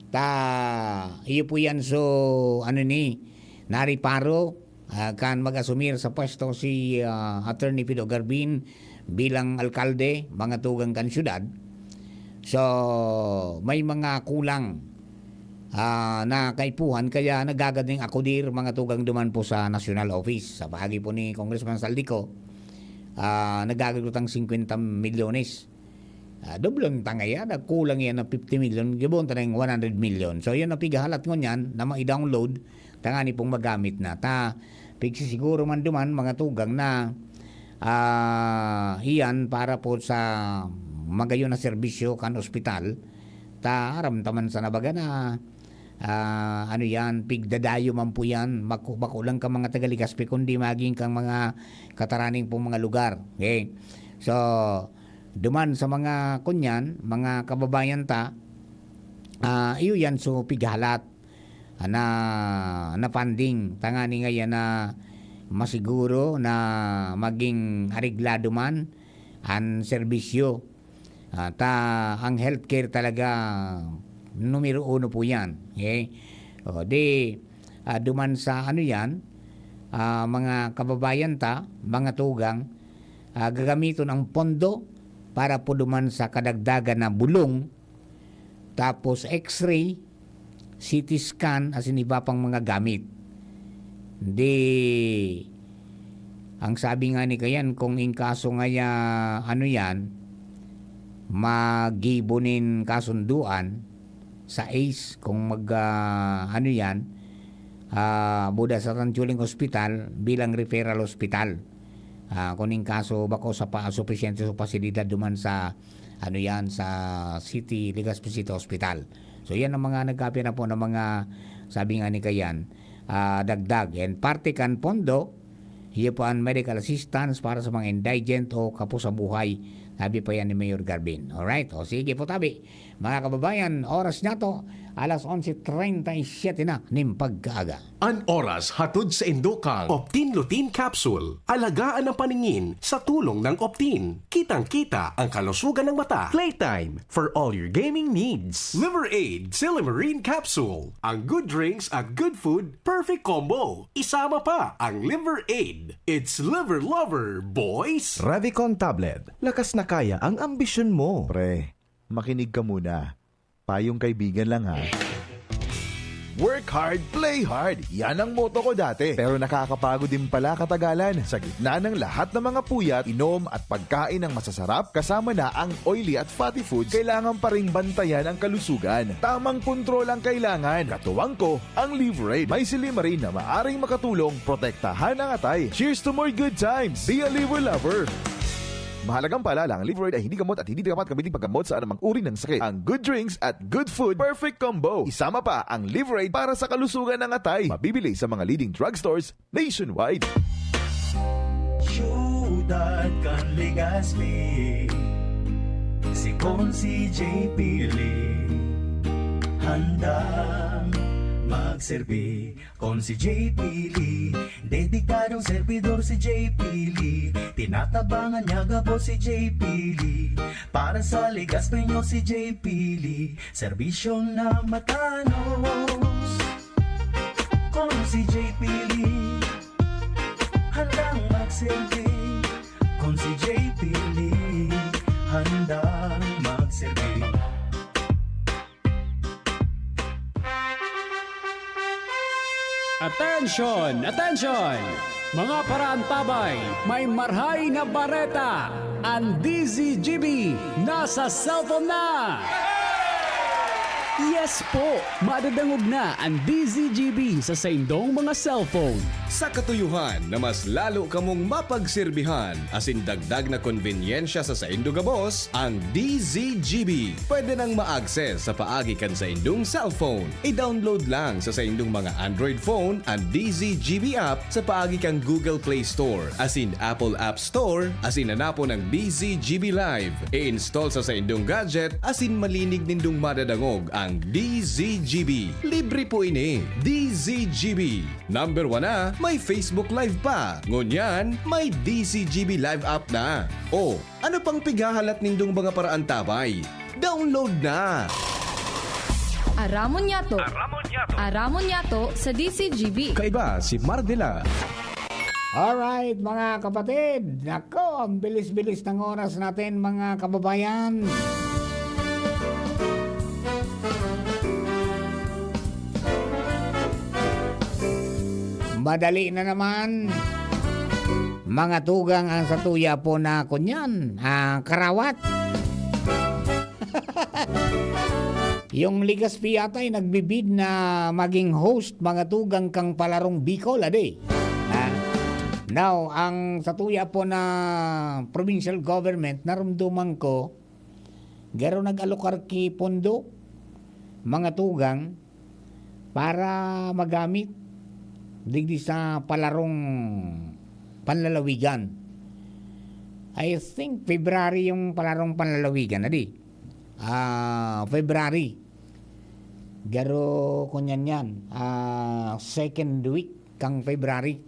Ta, iyo po yan. So, ano ni, nariparo, ah, kan mag-asumir sa pwesto si, ah, Attorney Fido Garbin bilang alkalde, mga tugang kan syudad. So, may mga kulang, ah, na kaipuhan, kaya nagagad ning akudir, mga tugang, duman po sa national office. Sa paagi po ni Congressman Saldico, ah, nagagad kutang singkwenta milyones. Ah, doblon ta ngaya, nagkulang yan ng fifty million, gibon ta ng one hundred million. So, yan ang pigahalat ngunyan na ma-download, tangani pong magamit na. Ta, pigsisiguro man duman, mga tugang na, ah, iyan para po sa magayon na serbisyo kan ospital. Ta, aram ta man sana baga na, ah, ano yan, pigdadayo man po yan. Bako, bako lang ka mga taga Legazpi, kundi maging kang mga kataraning pong mga lugar. Okay? So, duman sa mga kunyan, mga kababayan ta, ah, iyo yan, so, pighalat na, na funding. Tangani ngayan na masiguro na maging areglado man an serbisyo. Ah, ta, ang healthcare talaga, numero uno po yan. Okay? O, di, ah, duman sa ano yan, ah, mga kababayan ta, mga tugang, ah, gagamiton ang pondo para po duman sa kadagdagan na bulong, tapos X-ray, C T scan, asin iba pang mga gamit. Di, ang sabi nga ni kayan, kung in kaso ngaya, ano yan, magibo nin kasunduan sa ace, kung mag, ah, ano yan, ah, buda sa Tanchuling Hospital bilang referral hospital. Ah, kung in kaso bako sa pa, supisyente sa pasilidad duman sa, ano yan, sa City, Legazpi City Hospital. So, yan ang mga nagkapira po ng mga, sabi nga ni kayan, ah, dagdag. And parte kan pondo, iyo po ang medical assistance para sa mga indigent o kapos sa buhay. Sabi pa yan ni Mayor Garbin. Alright? O sige po, tabi. Mga kababayan, oras na to, alas onse treinta y siete na nin pagkaaga. An oras hatod sa indokang Optin Lutein Capsule. Alagaan ang paningin sa tulong ng Optin. Kitang-kita ang kalusugan ng mata. Playtime for all your gaming needs. Liver Aid Silimarine Capsule. Ang good drinks at good food, perfect combo. Isama pa ang Liver Aid. It's Liver Lover, boys! Revicon Tablet. Lakas na kaya ang ambisyon mo. Pre, makinig ka muna. Payong kaibigan lang, ha. Work hard, play hard. Yan ang motto ko dati. Pero nakakapagod din pala katagalan. Sa gitna ng lahat ng mga puyat, inom at pagkain ng masasarap, kasama na ang oily at fatty foods, kailangan pa ring bantayan ang kalusugan. Tamang kontrol ang kailangan. Katuwang ko, ang Liverade. May silymarin na maaring makatulong protektahan ang atay. Cheers to more good times! Be a Liver Lover! Mahalagang paalala, ang Liverade ay hindi gamot at hindi dapat gamitin paggamot sa anumang uri ng sakit. Ang good drinks at good food, perfect combo. Isama pa ang Liverade para sa kalusugan ng atay. Mabibili sa mga leading drugstores nationwide. Siyudad kan Legazpi, si Consi J P Lee, handang magserbi. Consi J P Lee, dedikadong servidor si J P Lee. Tinatabangan niya gabos si J P Lee. Para sa Legazpeño si J P Lee, serbisyo na matanos. Consi J P Lee, handang magserbi. Consi J P Lee, handang magserbi. Attention! Attention! Mga paraantabay, may marhay na bareta! Ang D Z G B nasa cellphone na! Yes po! Madadangog na ang D Z G B sa saindong mga cellphone. Sa katuyohan na mas lalo kamong mapagserbihan asin dagdag na konbenyensya sa saindo gabos, ang D Z G B pwede nang ma-access sa paagi kan saindong cellphone. I-download lang sa saindong mga Android phone ang D Z G B app sa paagi kan Google Play Store asin Apple App Store asin hanapon ang D Z G B Live. I-install sa saindong gadget asin malinig nindong madadangog ang D Z G B. Libre po ini. D Z G B. Number one na, may Facebook Live pa. Ngunyan, may D Z G B Live app na. O, ano pang pighahalat nindong mga paraantabay? Download na! Aramon niyato. Aramon niyato. Aramon niyato sa D C G B. Kaiba si Mardila. Alright, mga kapatid. Nako, ang bilis-bilis ng oras natin, mga kababayan. Madali na naman. Mga tugang ang satuya po na kunyan, ah, karawat. Yung Legazpi yata ay nagbibid na maging host, mga tugang, kang Palarong Bicol, adi. Ha? Now, ang satuya po na provincial government, narumduman ko, garo nag-alokar ki pondo, mga tugang, para magamit digdi sa Palarong Panlalawigan. I think February yung Palarong Panlalawigan, adi. Ah, February. Garo kunyan yan. Ah, second week kang February.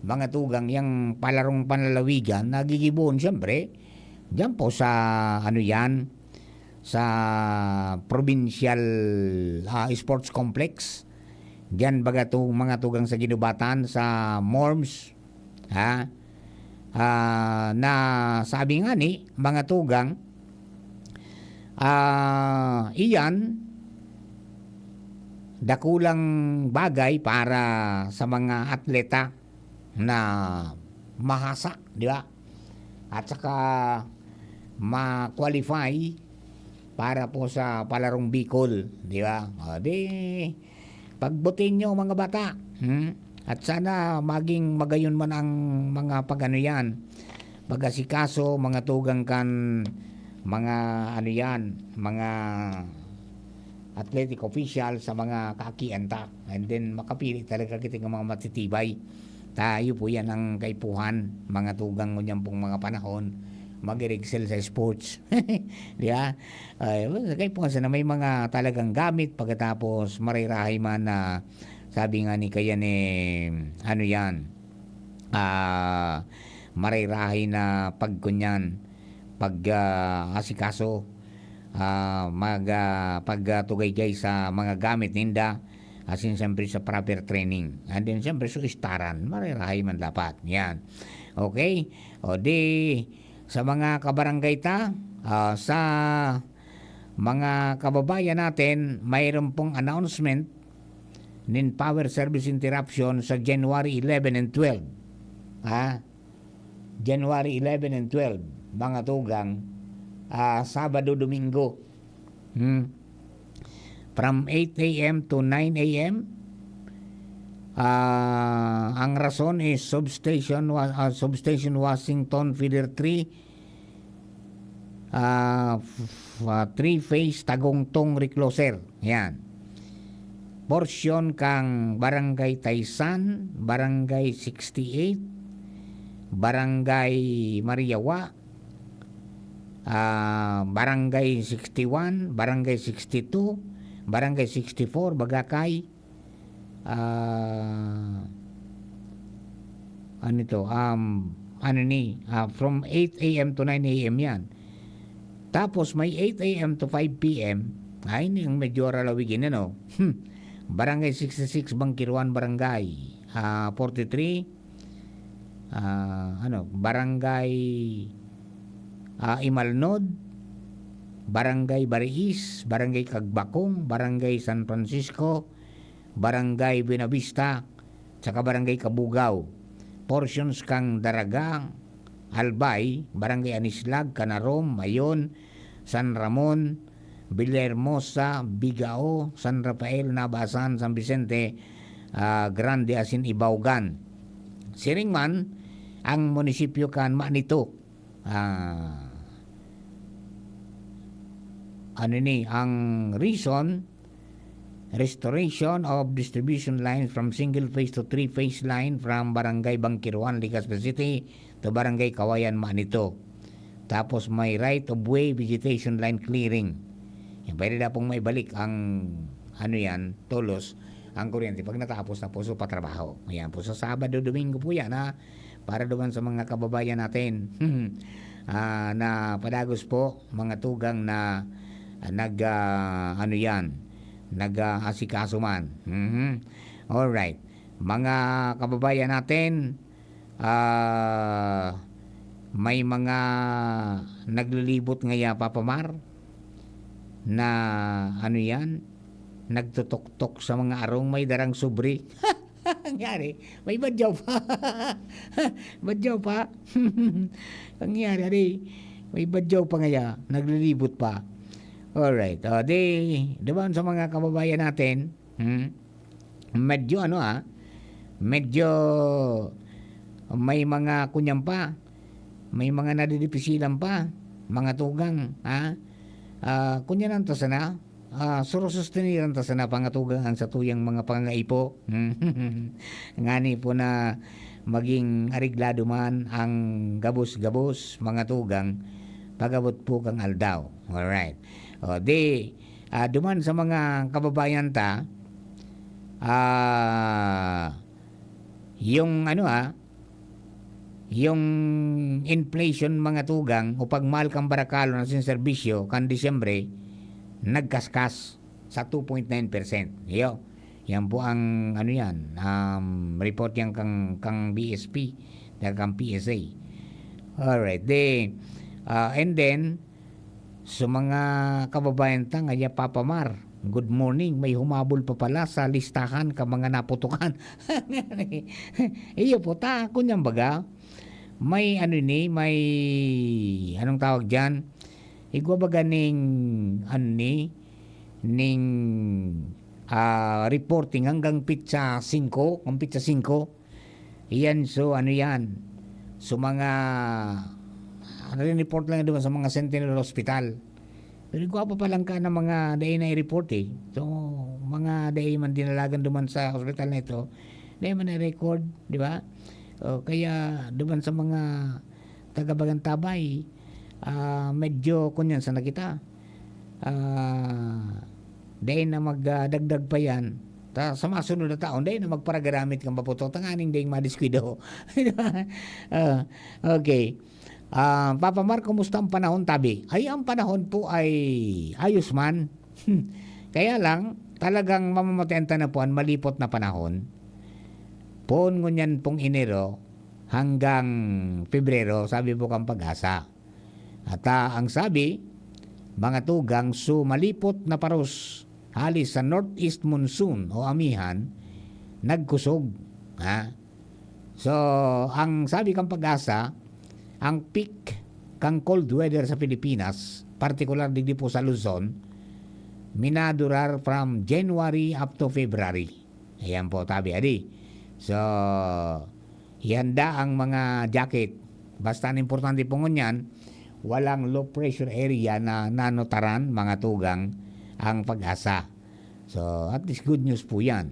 Mga tugang, yang Palarong Panlalawigan, nagigibohon, siyempre, diyan po sa, ano yan, sa provincial, ah, sports complex. Diyan baga to, mga tugang, sa Ginubatan, sa Morms, ha? Ah, na sabi nga ni mga tugang, ah, iyan dakulang bagay para sa mga atleta na mahasa, di ba? At saka ma-qualify para po sa Palarong Bicol, di ba? O, di, pagbutin nyo, mga bata. Hmm? At sana maging magayon man ang mga pag-ano yan, pag-asikaso, mga tugang kan, mga ano yan, mga athletic official sa mga kaakian ta. And then, makapili talaga kita ng mga matitibay. Tayo po yan ang kaipuhan, mga tugang ngunyan pong mga panahon, mag-excel sa sports. Di ba? Ay, well, kaipuhan sana may mga talagang gamit pagkatapos marirahay man na, sabi nga ni kaya ni, ano yan, ah, marirahay na pagkunyan, pag, ah, asikaso, ah, mag, ah, pag, ah, tugaygay sa mga gamit ninda, asin siyempre sa proper training. And then siyempre sa istaran, marirahay man dapat. Yan. Okay? O di, sa mga kabarangay ta, ah, sa mga kababayan natin, mayroon pong announcement nin power service interruption sa January eleven and twelve. Ha? January eleven and twelve, mga tugang, ah, Sabado, Domingo. Hmm. From eight a m to nine a m. Ah, ang rason is substation wa-, ah, substation Washington feeder three, ah, f-, ah, three phase Tagongtong recloser. Yan. Porsyon kang Barangay Taysan, Barangay sixty-eight, Barangay Mariawa, ah, Barangay sixty-one, Barangay sixty-two, Barangay sixty-four, Bagakay, ah, ano ito, um, ano ni, ah, from eight a m to nine a m yan. Tapos may eight a m to five p m. Ay, ni ang medyo ralawigin, ano? Hmm. Barangay sixty-six, Bangkiruan, Barangay, ah, forty-three, ah, ano, Barangay, ah, Imalnod, Barangay Bariis, Barangay Kagbakong, Barangay San Francisco, Barangay Buenavista, saka Barangay Cabugao. Portions kang Daraga, Albay, Barangay Anislag, Canarom, Mayon, San Ramon, Villahermosa, Bigao, San Rafael, Nabasan, San Vicente, ah, Grande asin Ibaugan. Siring man ang munisipyo kan Manito. Ah, ano ni, ang reason, restoration of distribution lines from single phase to three phase line from Barangay Bangkiruan, Legazpi City to Barangay Kawayan, Manito. Tapos may right of way vegetation line clearing. Yan, pwede na pong maibalik ang, ano yan, tulos, ang kuryente pag natapos na po sa patrabaho. Ayan po, sa Sabado, Domingo po yan, ha? Para duman sa mga kababayan natin, ah, na padagos po, mga tugang na, ah, nag, ah, ano yan, nag-aasikaso man. Mhm. Alright. Mga kababayan natin, ah, may mga naglilibot ngaya, Papa Mar, na ano yan, nagtutoktok sa mga arong may darang sobre. Nangyari, may badyaw pa. Badyaw pa. Nangyari, ari, may badyaw pa ngaya, naglilibot pa. Alright. O, di, duman sa mga kababayan natin, hmm, medyo ano, ah, medyo may mga kunyan pa, may mga nadidipisilan pa, mga tugang, ha? Ah, kunyan ta sana, ah, surusustiniran ta sana, mga tugang, ang satuyang mga pangangaipo. Ngani po na maging areglado man ang gabos-gabos, mga tugang, pag-abot po kang aldaw. Alright. O, di, ah, duman sa mga kababayan ta, ah, yung ano, ah, yung inflation, mga tugang, o pagmahal kan barakalon asin serbisyo kan Disyembre, nagkaskas sa two point nine percent. Iyo, yan po ang ano yan, um, report yan kang, kang B S P, na kang P S A. Alright, di, ah, and then, sa mga kababayan ta ngaya, Papa Mar, good morning. May humabol pa pala sa listahan ka mga naputukan. Iyo po, ta, kunyan baga, may ano ni, may, anong tawag diyan? Igwa baga ning, ano ni, ning, ah, reporting hanggang pitsa singko, ang pitsa singko. Iyan, so, ano yan? So, mga, ano rin, report lang duman sa mga Sentinel Hospital. Pero igwa pa lang ka na mga dai na i-report, eh. So, mga dai man dinalagan duman sa hospital na ito, dai man na-record, di ba? O, kaya duman sa mga taga-Bagantabay, ah, medyo kunyan sana kita. Ah, dai na mag, ah, dagdag pa yan. Ta, sa masunod na taon, dai na magparagaramit kan baputok, tanganing dai madiskuido. Ah, okay. Ah, Papa Mar, kumusta ang panahon, tabi? Ay, ang panahon po ay ayos man. Kaya lang, talagang mamamatian ta na po ang malipot na panahon. Poon ngunyan pong Enero hanggang Pebrero, sabi po kang Pag-asa. At, ah, ang sabi, mga tugang, so malipot na paros hali sa northeast monsoon o amihan, nagkusog. Ha? So, ang sabi kang Pag-asa, ang peak kang cold weather sa Pilipinas, partikular digdi po sa Luzon, minadurar from January up to February. Ayan po, tabi, adi. So, ihanda ang mga jacket. Basta ang importante po ngunyan, walang low pressure area na nanotaran, mga tugang, ang Pag-asa. So, at least good news po yan.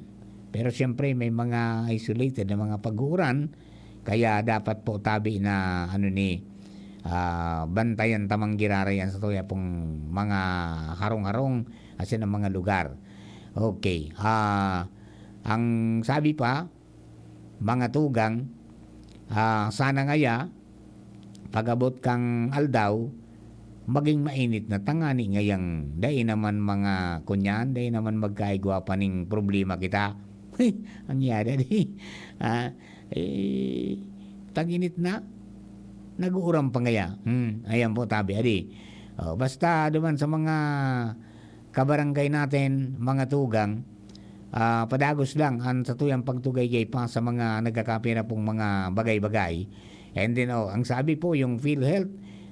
Pero siyempre, may mga isolated na mga pag-uuran, kaya dapat po tabi na, ano ni, ah, bantayan tamang giraray ang sa tuya pong mga harong-harong asin ang mga lugar. Okay. Ah, ang sabi pa, mga tugang, ah, sana ngaya, pag-abot kang aldaw, maging mainit na tangani ngayang dai naman mga kunyan, dai naman magkaigwa pa ning problema kita. Ang yada di. Ah, eh, tag-init na, nag-uuran pa ngaya. Hmm, ayan po, tabi, adi. Oh, basta duman sa mga kabarangay natin, mga tugang, ah, padagos lang ang satuyang pagtugay-gay pa sa mga nagkakapira pong mga bagay-bagay. And then, oh, ang sabi po, yung PhilHealth,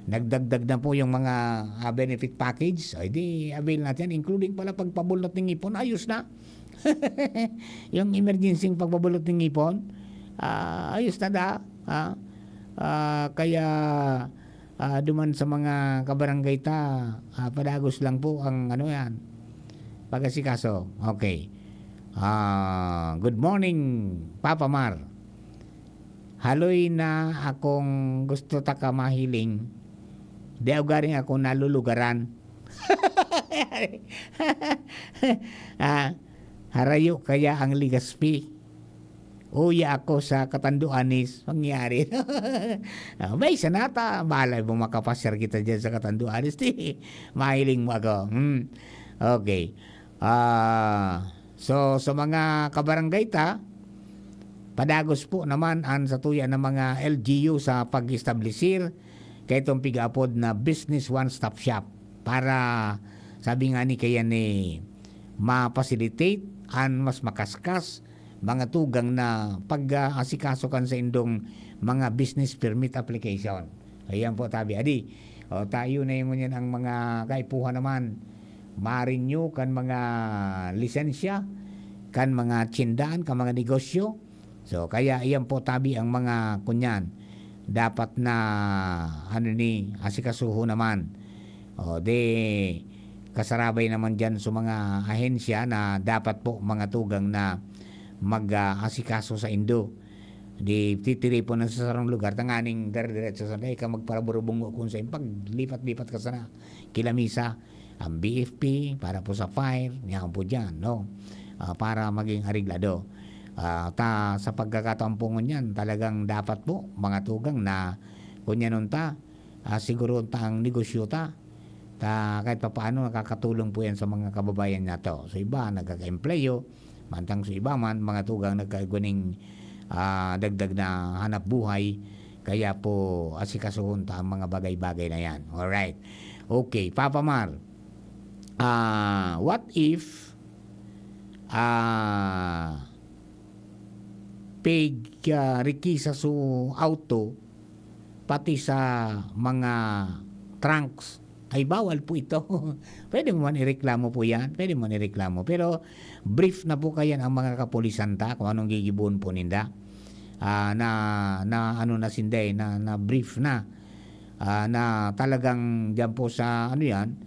nagdagdag na po yung mga, ah, benefit package. Ay di, avail natin, including pala pagpabulot ng ngipon, ayos na. Yung emergency pagpabulot ng ngipon, ah, ayos na da. Ah, ah, kaya, ah, duman sa mga kabarangay ta, ah, padagos lang po ang ano yan, pag-asikaso. Okay. Ah, good morning, Papa Mar. Haloy na akong gusto ta ka mahiling. Di ako garing ako nalulugaran. Ah, harayo kaya ang Legazpi. Uya ako sa Catanduanes, mangyari. Ah, may sanata, malay mo makapasyar kita dyan sa Catanduanes. Di, mahiling mo ako. Hmm. Okay. Ah, so, sa mga kabarangay ta, padagos po naman an satuya na mga L G U sa pag-establisir kaitong pigaapod na Business One Stop Shop para, sabi nga ni kaya ni, ma-facilitate an mas makaskas mga tugang na pag-aasikaso kan saindong mga business permit application. Ayan po, tabi. Adi, o, tayo na yun yan ang mga kaipuhan naman. Ma-renew kan mga lisensya, kan mga tsindahan, kan mga negosyo. So, kaya iyan po, tabi, ang mga kunyan. Dapat na, ano ni, asikasuho naman. O, di, kasarabay naman dyan sa mga ahensya na dapat po mga tugang na mag-, ah, asikaso sa indo. Di titiripon na sa sarong lugar, tanganing dire-diretso sa dai ka magparaburubungo kung sa paglipat-lipat ka sana. Kilamisa, ang B F P, para po sa fire, niyan po dyan, no? Ah, para maging areglado. Ah, ta, sa pagkakataon po ngunyan, talagang dapat po, mga tugang na, kunyanon ta, ah, siguro ta ang negosyo ta. Ta, kahit papaano, nakakatulong po yan sa mga kababayan nato. So, iba, nagkaka-empleyo, mantang sa iba man, mga tugang nagkaiguning, ah, dagdag na hanap buhay. Kaya po, asikasuhon ta ang mga bagay-bagay na yan. Alright. Okay, Papa Mar. Ah, what if, ah, pig, ah, rikisa su auto, pati sa mga trunks, ay bawal po ito. Pwede mo man ireklamo po yan. Pwede mo man ireklamo. Pero brief na po kayan ang mga kapulisan ta kung anong gigibohon po ninda. Ah, na, na ano na sinda eh, na, na brief na. Ah, na talagang diyan po sa ano yan,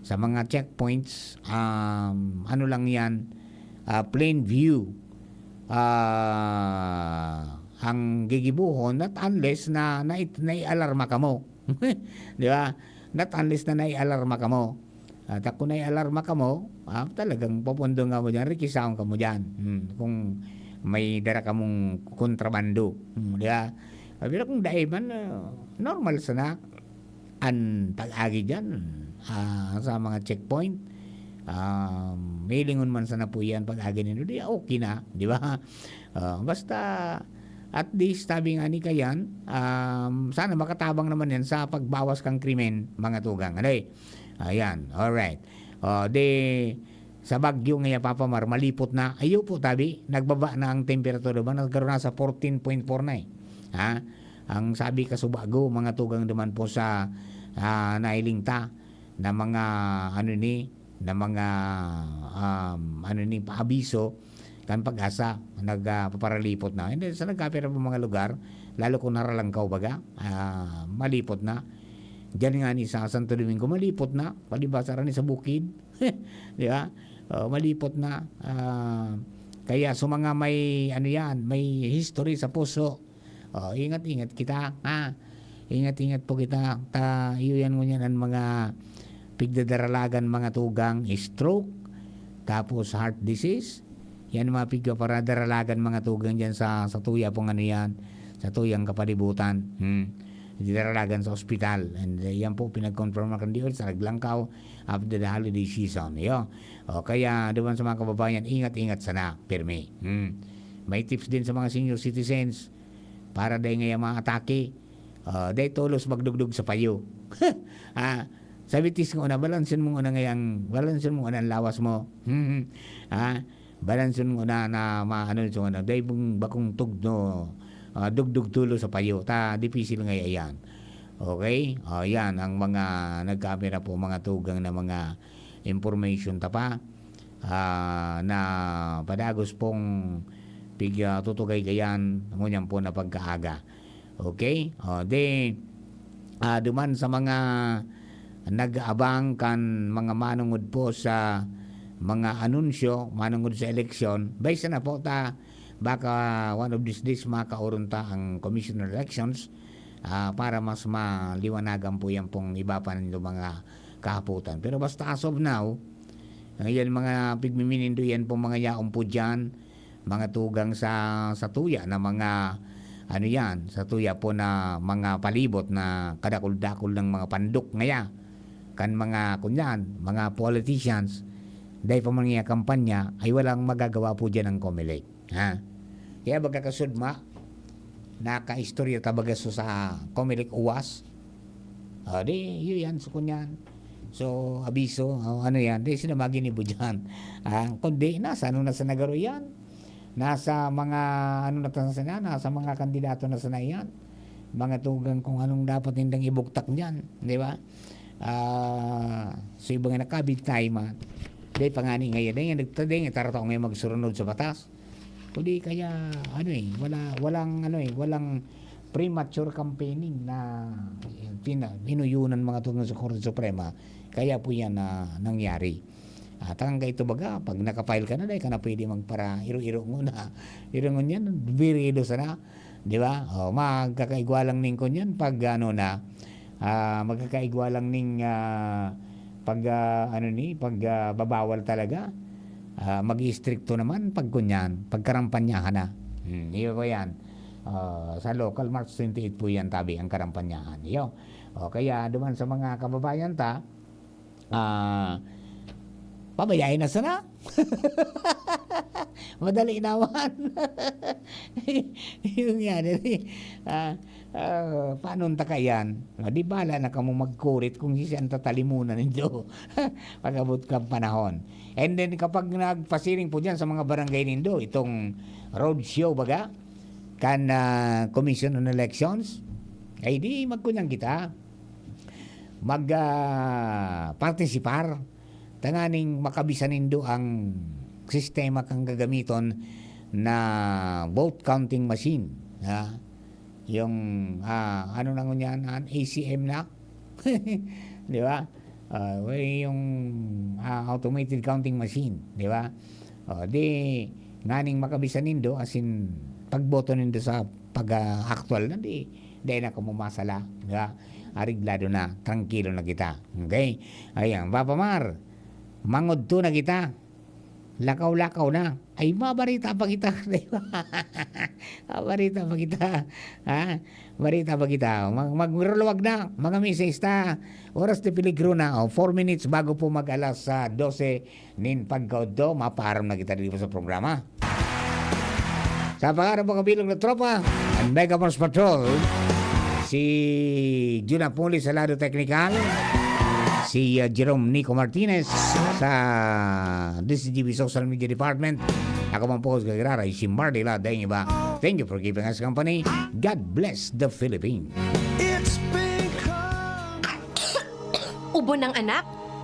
sa mga checkpoints, um, ano lang yan, ah, plain view. Ah, ang gigibohon, not unless na, na, naialarma kamo. Di ba? Not unless na naialarma kamo. At kung naialarma kamo, ah, talagang pupundo nga mo dyan, rikisahon kamo dyan. Hmm, kung may dara kamong kontrabando. Hmm, di ba? Ah, pero kung dai man, ah, normal sana an pag-agi dyan, ah, sa mga checkpoint. Ah, hilingon man sana po yan pag-agi ninyo, di okay na, di ba? Ah, basta, at least, sabi nga ni Kayan, um, sana makatabang naman yan sa pagbawas kan krimen, mga tugang. Ano eh? Ayan, alright. O, di, sa Baguio ngaya, Papa Mar, malipot na. Ayo po, tabi, nagbaba na ang temperatura ba? Nagkaroon na sa fourteen point four na eh. Ha? Ang sabi ka sa Baguio, mga tugang naman po sa, ah, nailing ta na mga, ano ni, na mga, um, ano ni, paabiso, kan Pag-asa, nag, ah, paparalipot na. Hindi, sa nagkapira po mga lugar, lalo kung naralangkaw baga, ah, malipot na. Diyan nga ni sa Santo Domingo, malipot na. Palibasa rin sa bukid. Di ba? Oh, malipot na. Ah, kaya sa mga may, ano yan, may history sa puso, oh, ingat-ingat kita, ha? Ingat-ingat po kita. Ta, iyo yan ngunyan ang mga pigdadaralagan, mga tugang, stroke, tapos heart disease. Yan ang mga pigpaparadaralagan, mga tugang, dyan sa, sa tuya pong ano yan, sa tuyang kapalibutan. Hmm. Didaralagan sa ospital. And, uh, yan po, pinag-confirm na kan D O H sa Naglangkaw after the holiday season. Yo. O, kaya, duman sa mga kababayan, ingat-ingat sana, pirmi. Hmm. May tips din sa mga senior citizens para dai ngaya maatake. Ah, dai tolos magdugdog sa payo. Ah, sabi tis nguna, balansin mo nguna ngayang, balansin mo nguna ang lawas mo. Hmm. Ah, balansin mo nguna na maano sa nguna. Dai bung-, bakong tugno, ah, dugdog tolos sa payo. Ta, dipisil ngaya yan. Okay? O, yan ang mga nagkamera po, mga tugang na mga information ta pa, ah, na padagos pong pig-, ah, tutugay kayan, ngunyan po na pagkaaga. Okay? O, di, ah, duman sa mga nag-aabang kan mga manungod po sa mga anunsyo, manungod sa eleksyon, baysa na po ta, baka one of these days makaoron ta ang Commissioner Elections, ah, para mas maliwanagan po yan pong iba pa nindo mga kahapotan. Pero basta as of now, ngayon mga pigmiminindo yan po mga yaon po dyan, mga tugang sa, sa tuya na mga, ano yan, sa tuya po na mga palibot na kadakul-dakul ng mga pandok ngaya, kan mga, kunyan, mga politicians, dai pa man niya kampanya, ay walang magagawa po diyan ang Comelec. Ha? Kaya baga kasudma, nakaistorya ta baga so sa Comelec uwas. O, di, yun yan, so kunyan. So, abiso, o, ano yan, di sila maginibo dyan. Ah, kundi, nasa ano na sa nagaro yan? Nasa mga, ano na ta sana, nasa mga kandidato na sana yan. Mga tugang kung anong dapat nindang ibugtak dyan, di ba? Ah, so, iba nga nakabig tayo, man. Di pa nga ni ngayon, di nga nagtading, tarata ko ngayon magsurunod sa batas. Kundi kaya, ano eh, wala, walang, ano eh, walang premature campaigning na, eh, pina-, inuyunan mga tugang sa Korte Suprema. Kaya po yan na nangyari. At hanggang ito baga, pag nakapile ka na, dahil ka na pwede magpara-iro-iro muna. Iro ngunyan, birido sana. Di ba? O, magkakaigwa lang ning kunyan pag ano na, ah, magkakaigwa lang ning, ah, pag, ah, ano ni, pag, ah, babawal talaga. Ah, mag-istrikto naman pag kunyan, pag karampanyahan na. Hmm, iyo po yan. Ah, sa local, March twenty-eight po yan, tabi, ang karampanyahan. Iyo. O, kaya duman sa mga kababayan ta, ah, pabayain na sana. Madali naman. Yung yan, eh, ah, ah, paano ta kayan? Ah, di bala na kamo magkurit kung sisian tatalimunan nindo pag-abot kan panahon. And then, kapag nagpasiring po dyan sa mga barangay nindo, itong roadshow baga, kan, ah, Commission on Elections, ay di magkunyang kita mag, ah, partisipar tanganing makabisa nindo ang sistema kang gagamiton na vote counting machine, ha? Yung, ah, ano na ngunyan, an A C M na? Di ba? Ah, yung, ah, automated counting machine, di ba? O, di, nganing makabisa nindo, as in, pagboto nindo sa pag, ah, aktual na, di, di na kamo masala, di ba? Areglado na, trangkilo na kita. Okay? Ayan, Papa Mar, mangudto na kita. Lakaw-lakaw na. Ay, mabarita pa kita. Di ba? Mabarita pa kita. Ha? Barita pa kita. Mag-, magruruwag na, mga misista. Oras de peligro na. O, four minutes bago po mag-alas, ah, dose nin pagkaudto. Mapaaram na kita dito sa programa. Sa pangaran po kabilog na tropa, ang Mega Force Patrol, si Jun Apuli sa lado teknikal, si, uh, Jerome Nico Martinez sa D Z G B Social Media Department. Ako man po, si Gagararay, si Marley Ladaing Iba. Thank you for keeping us company. God bless the Philippines. Ubo ng anak?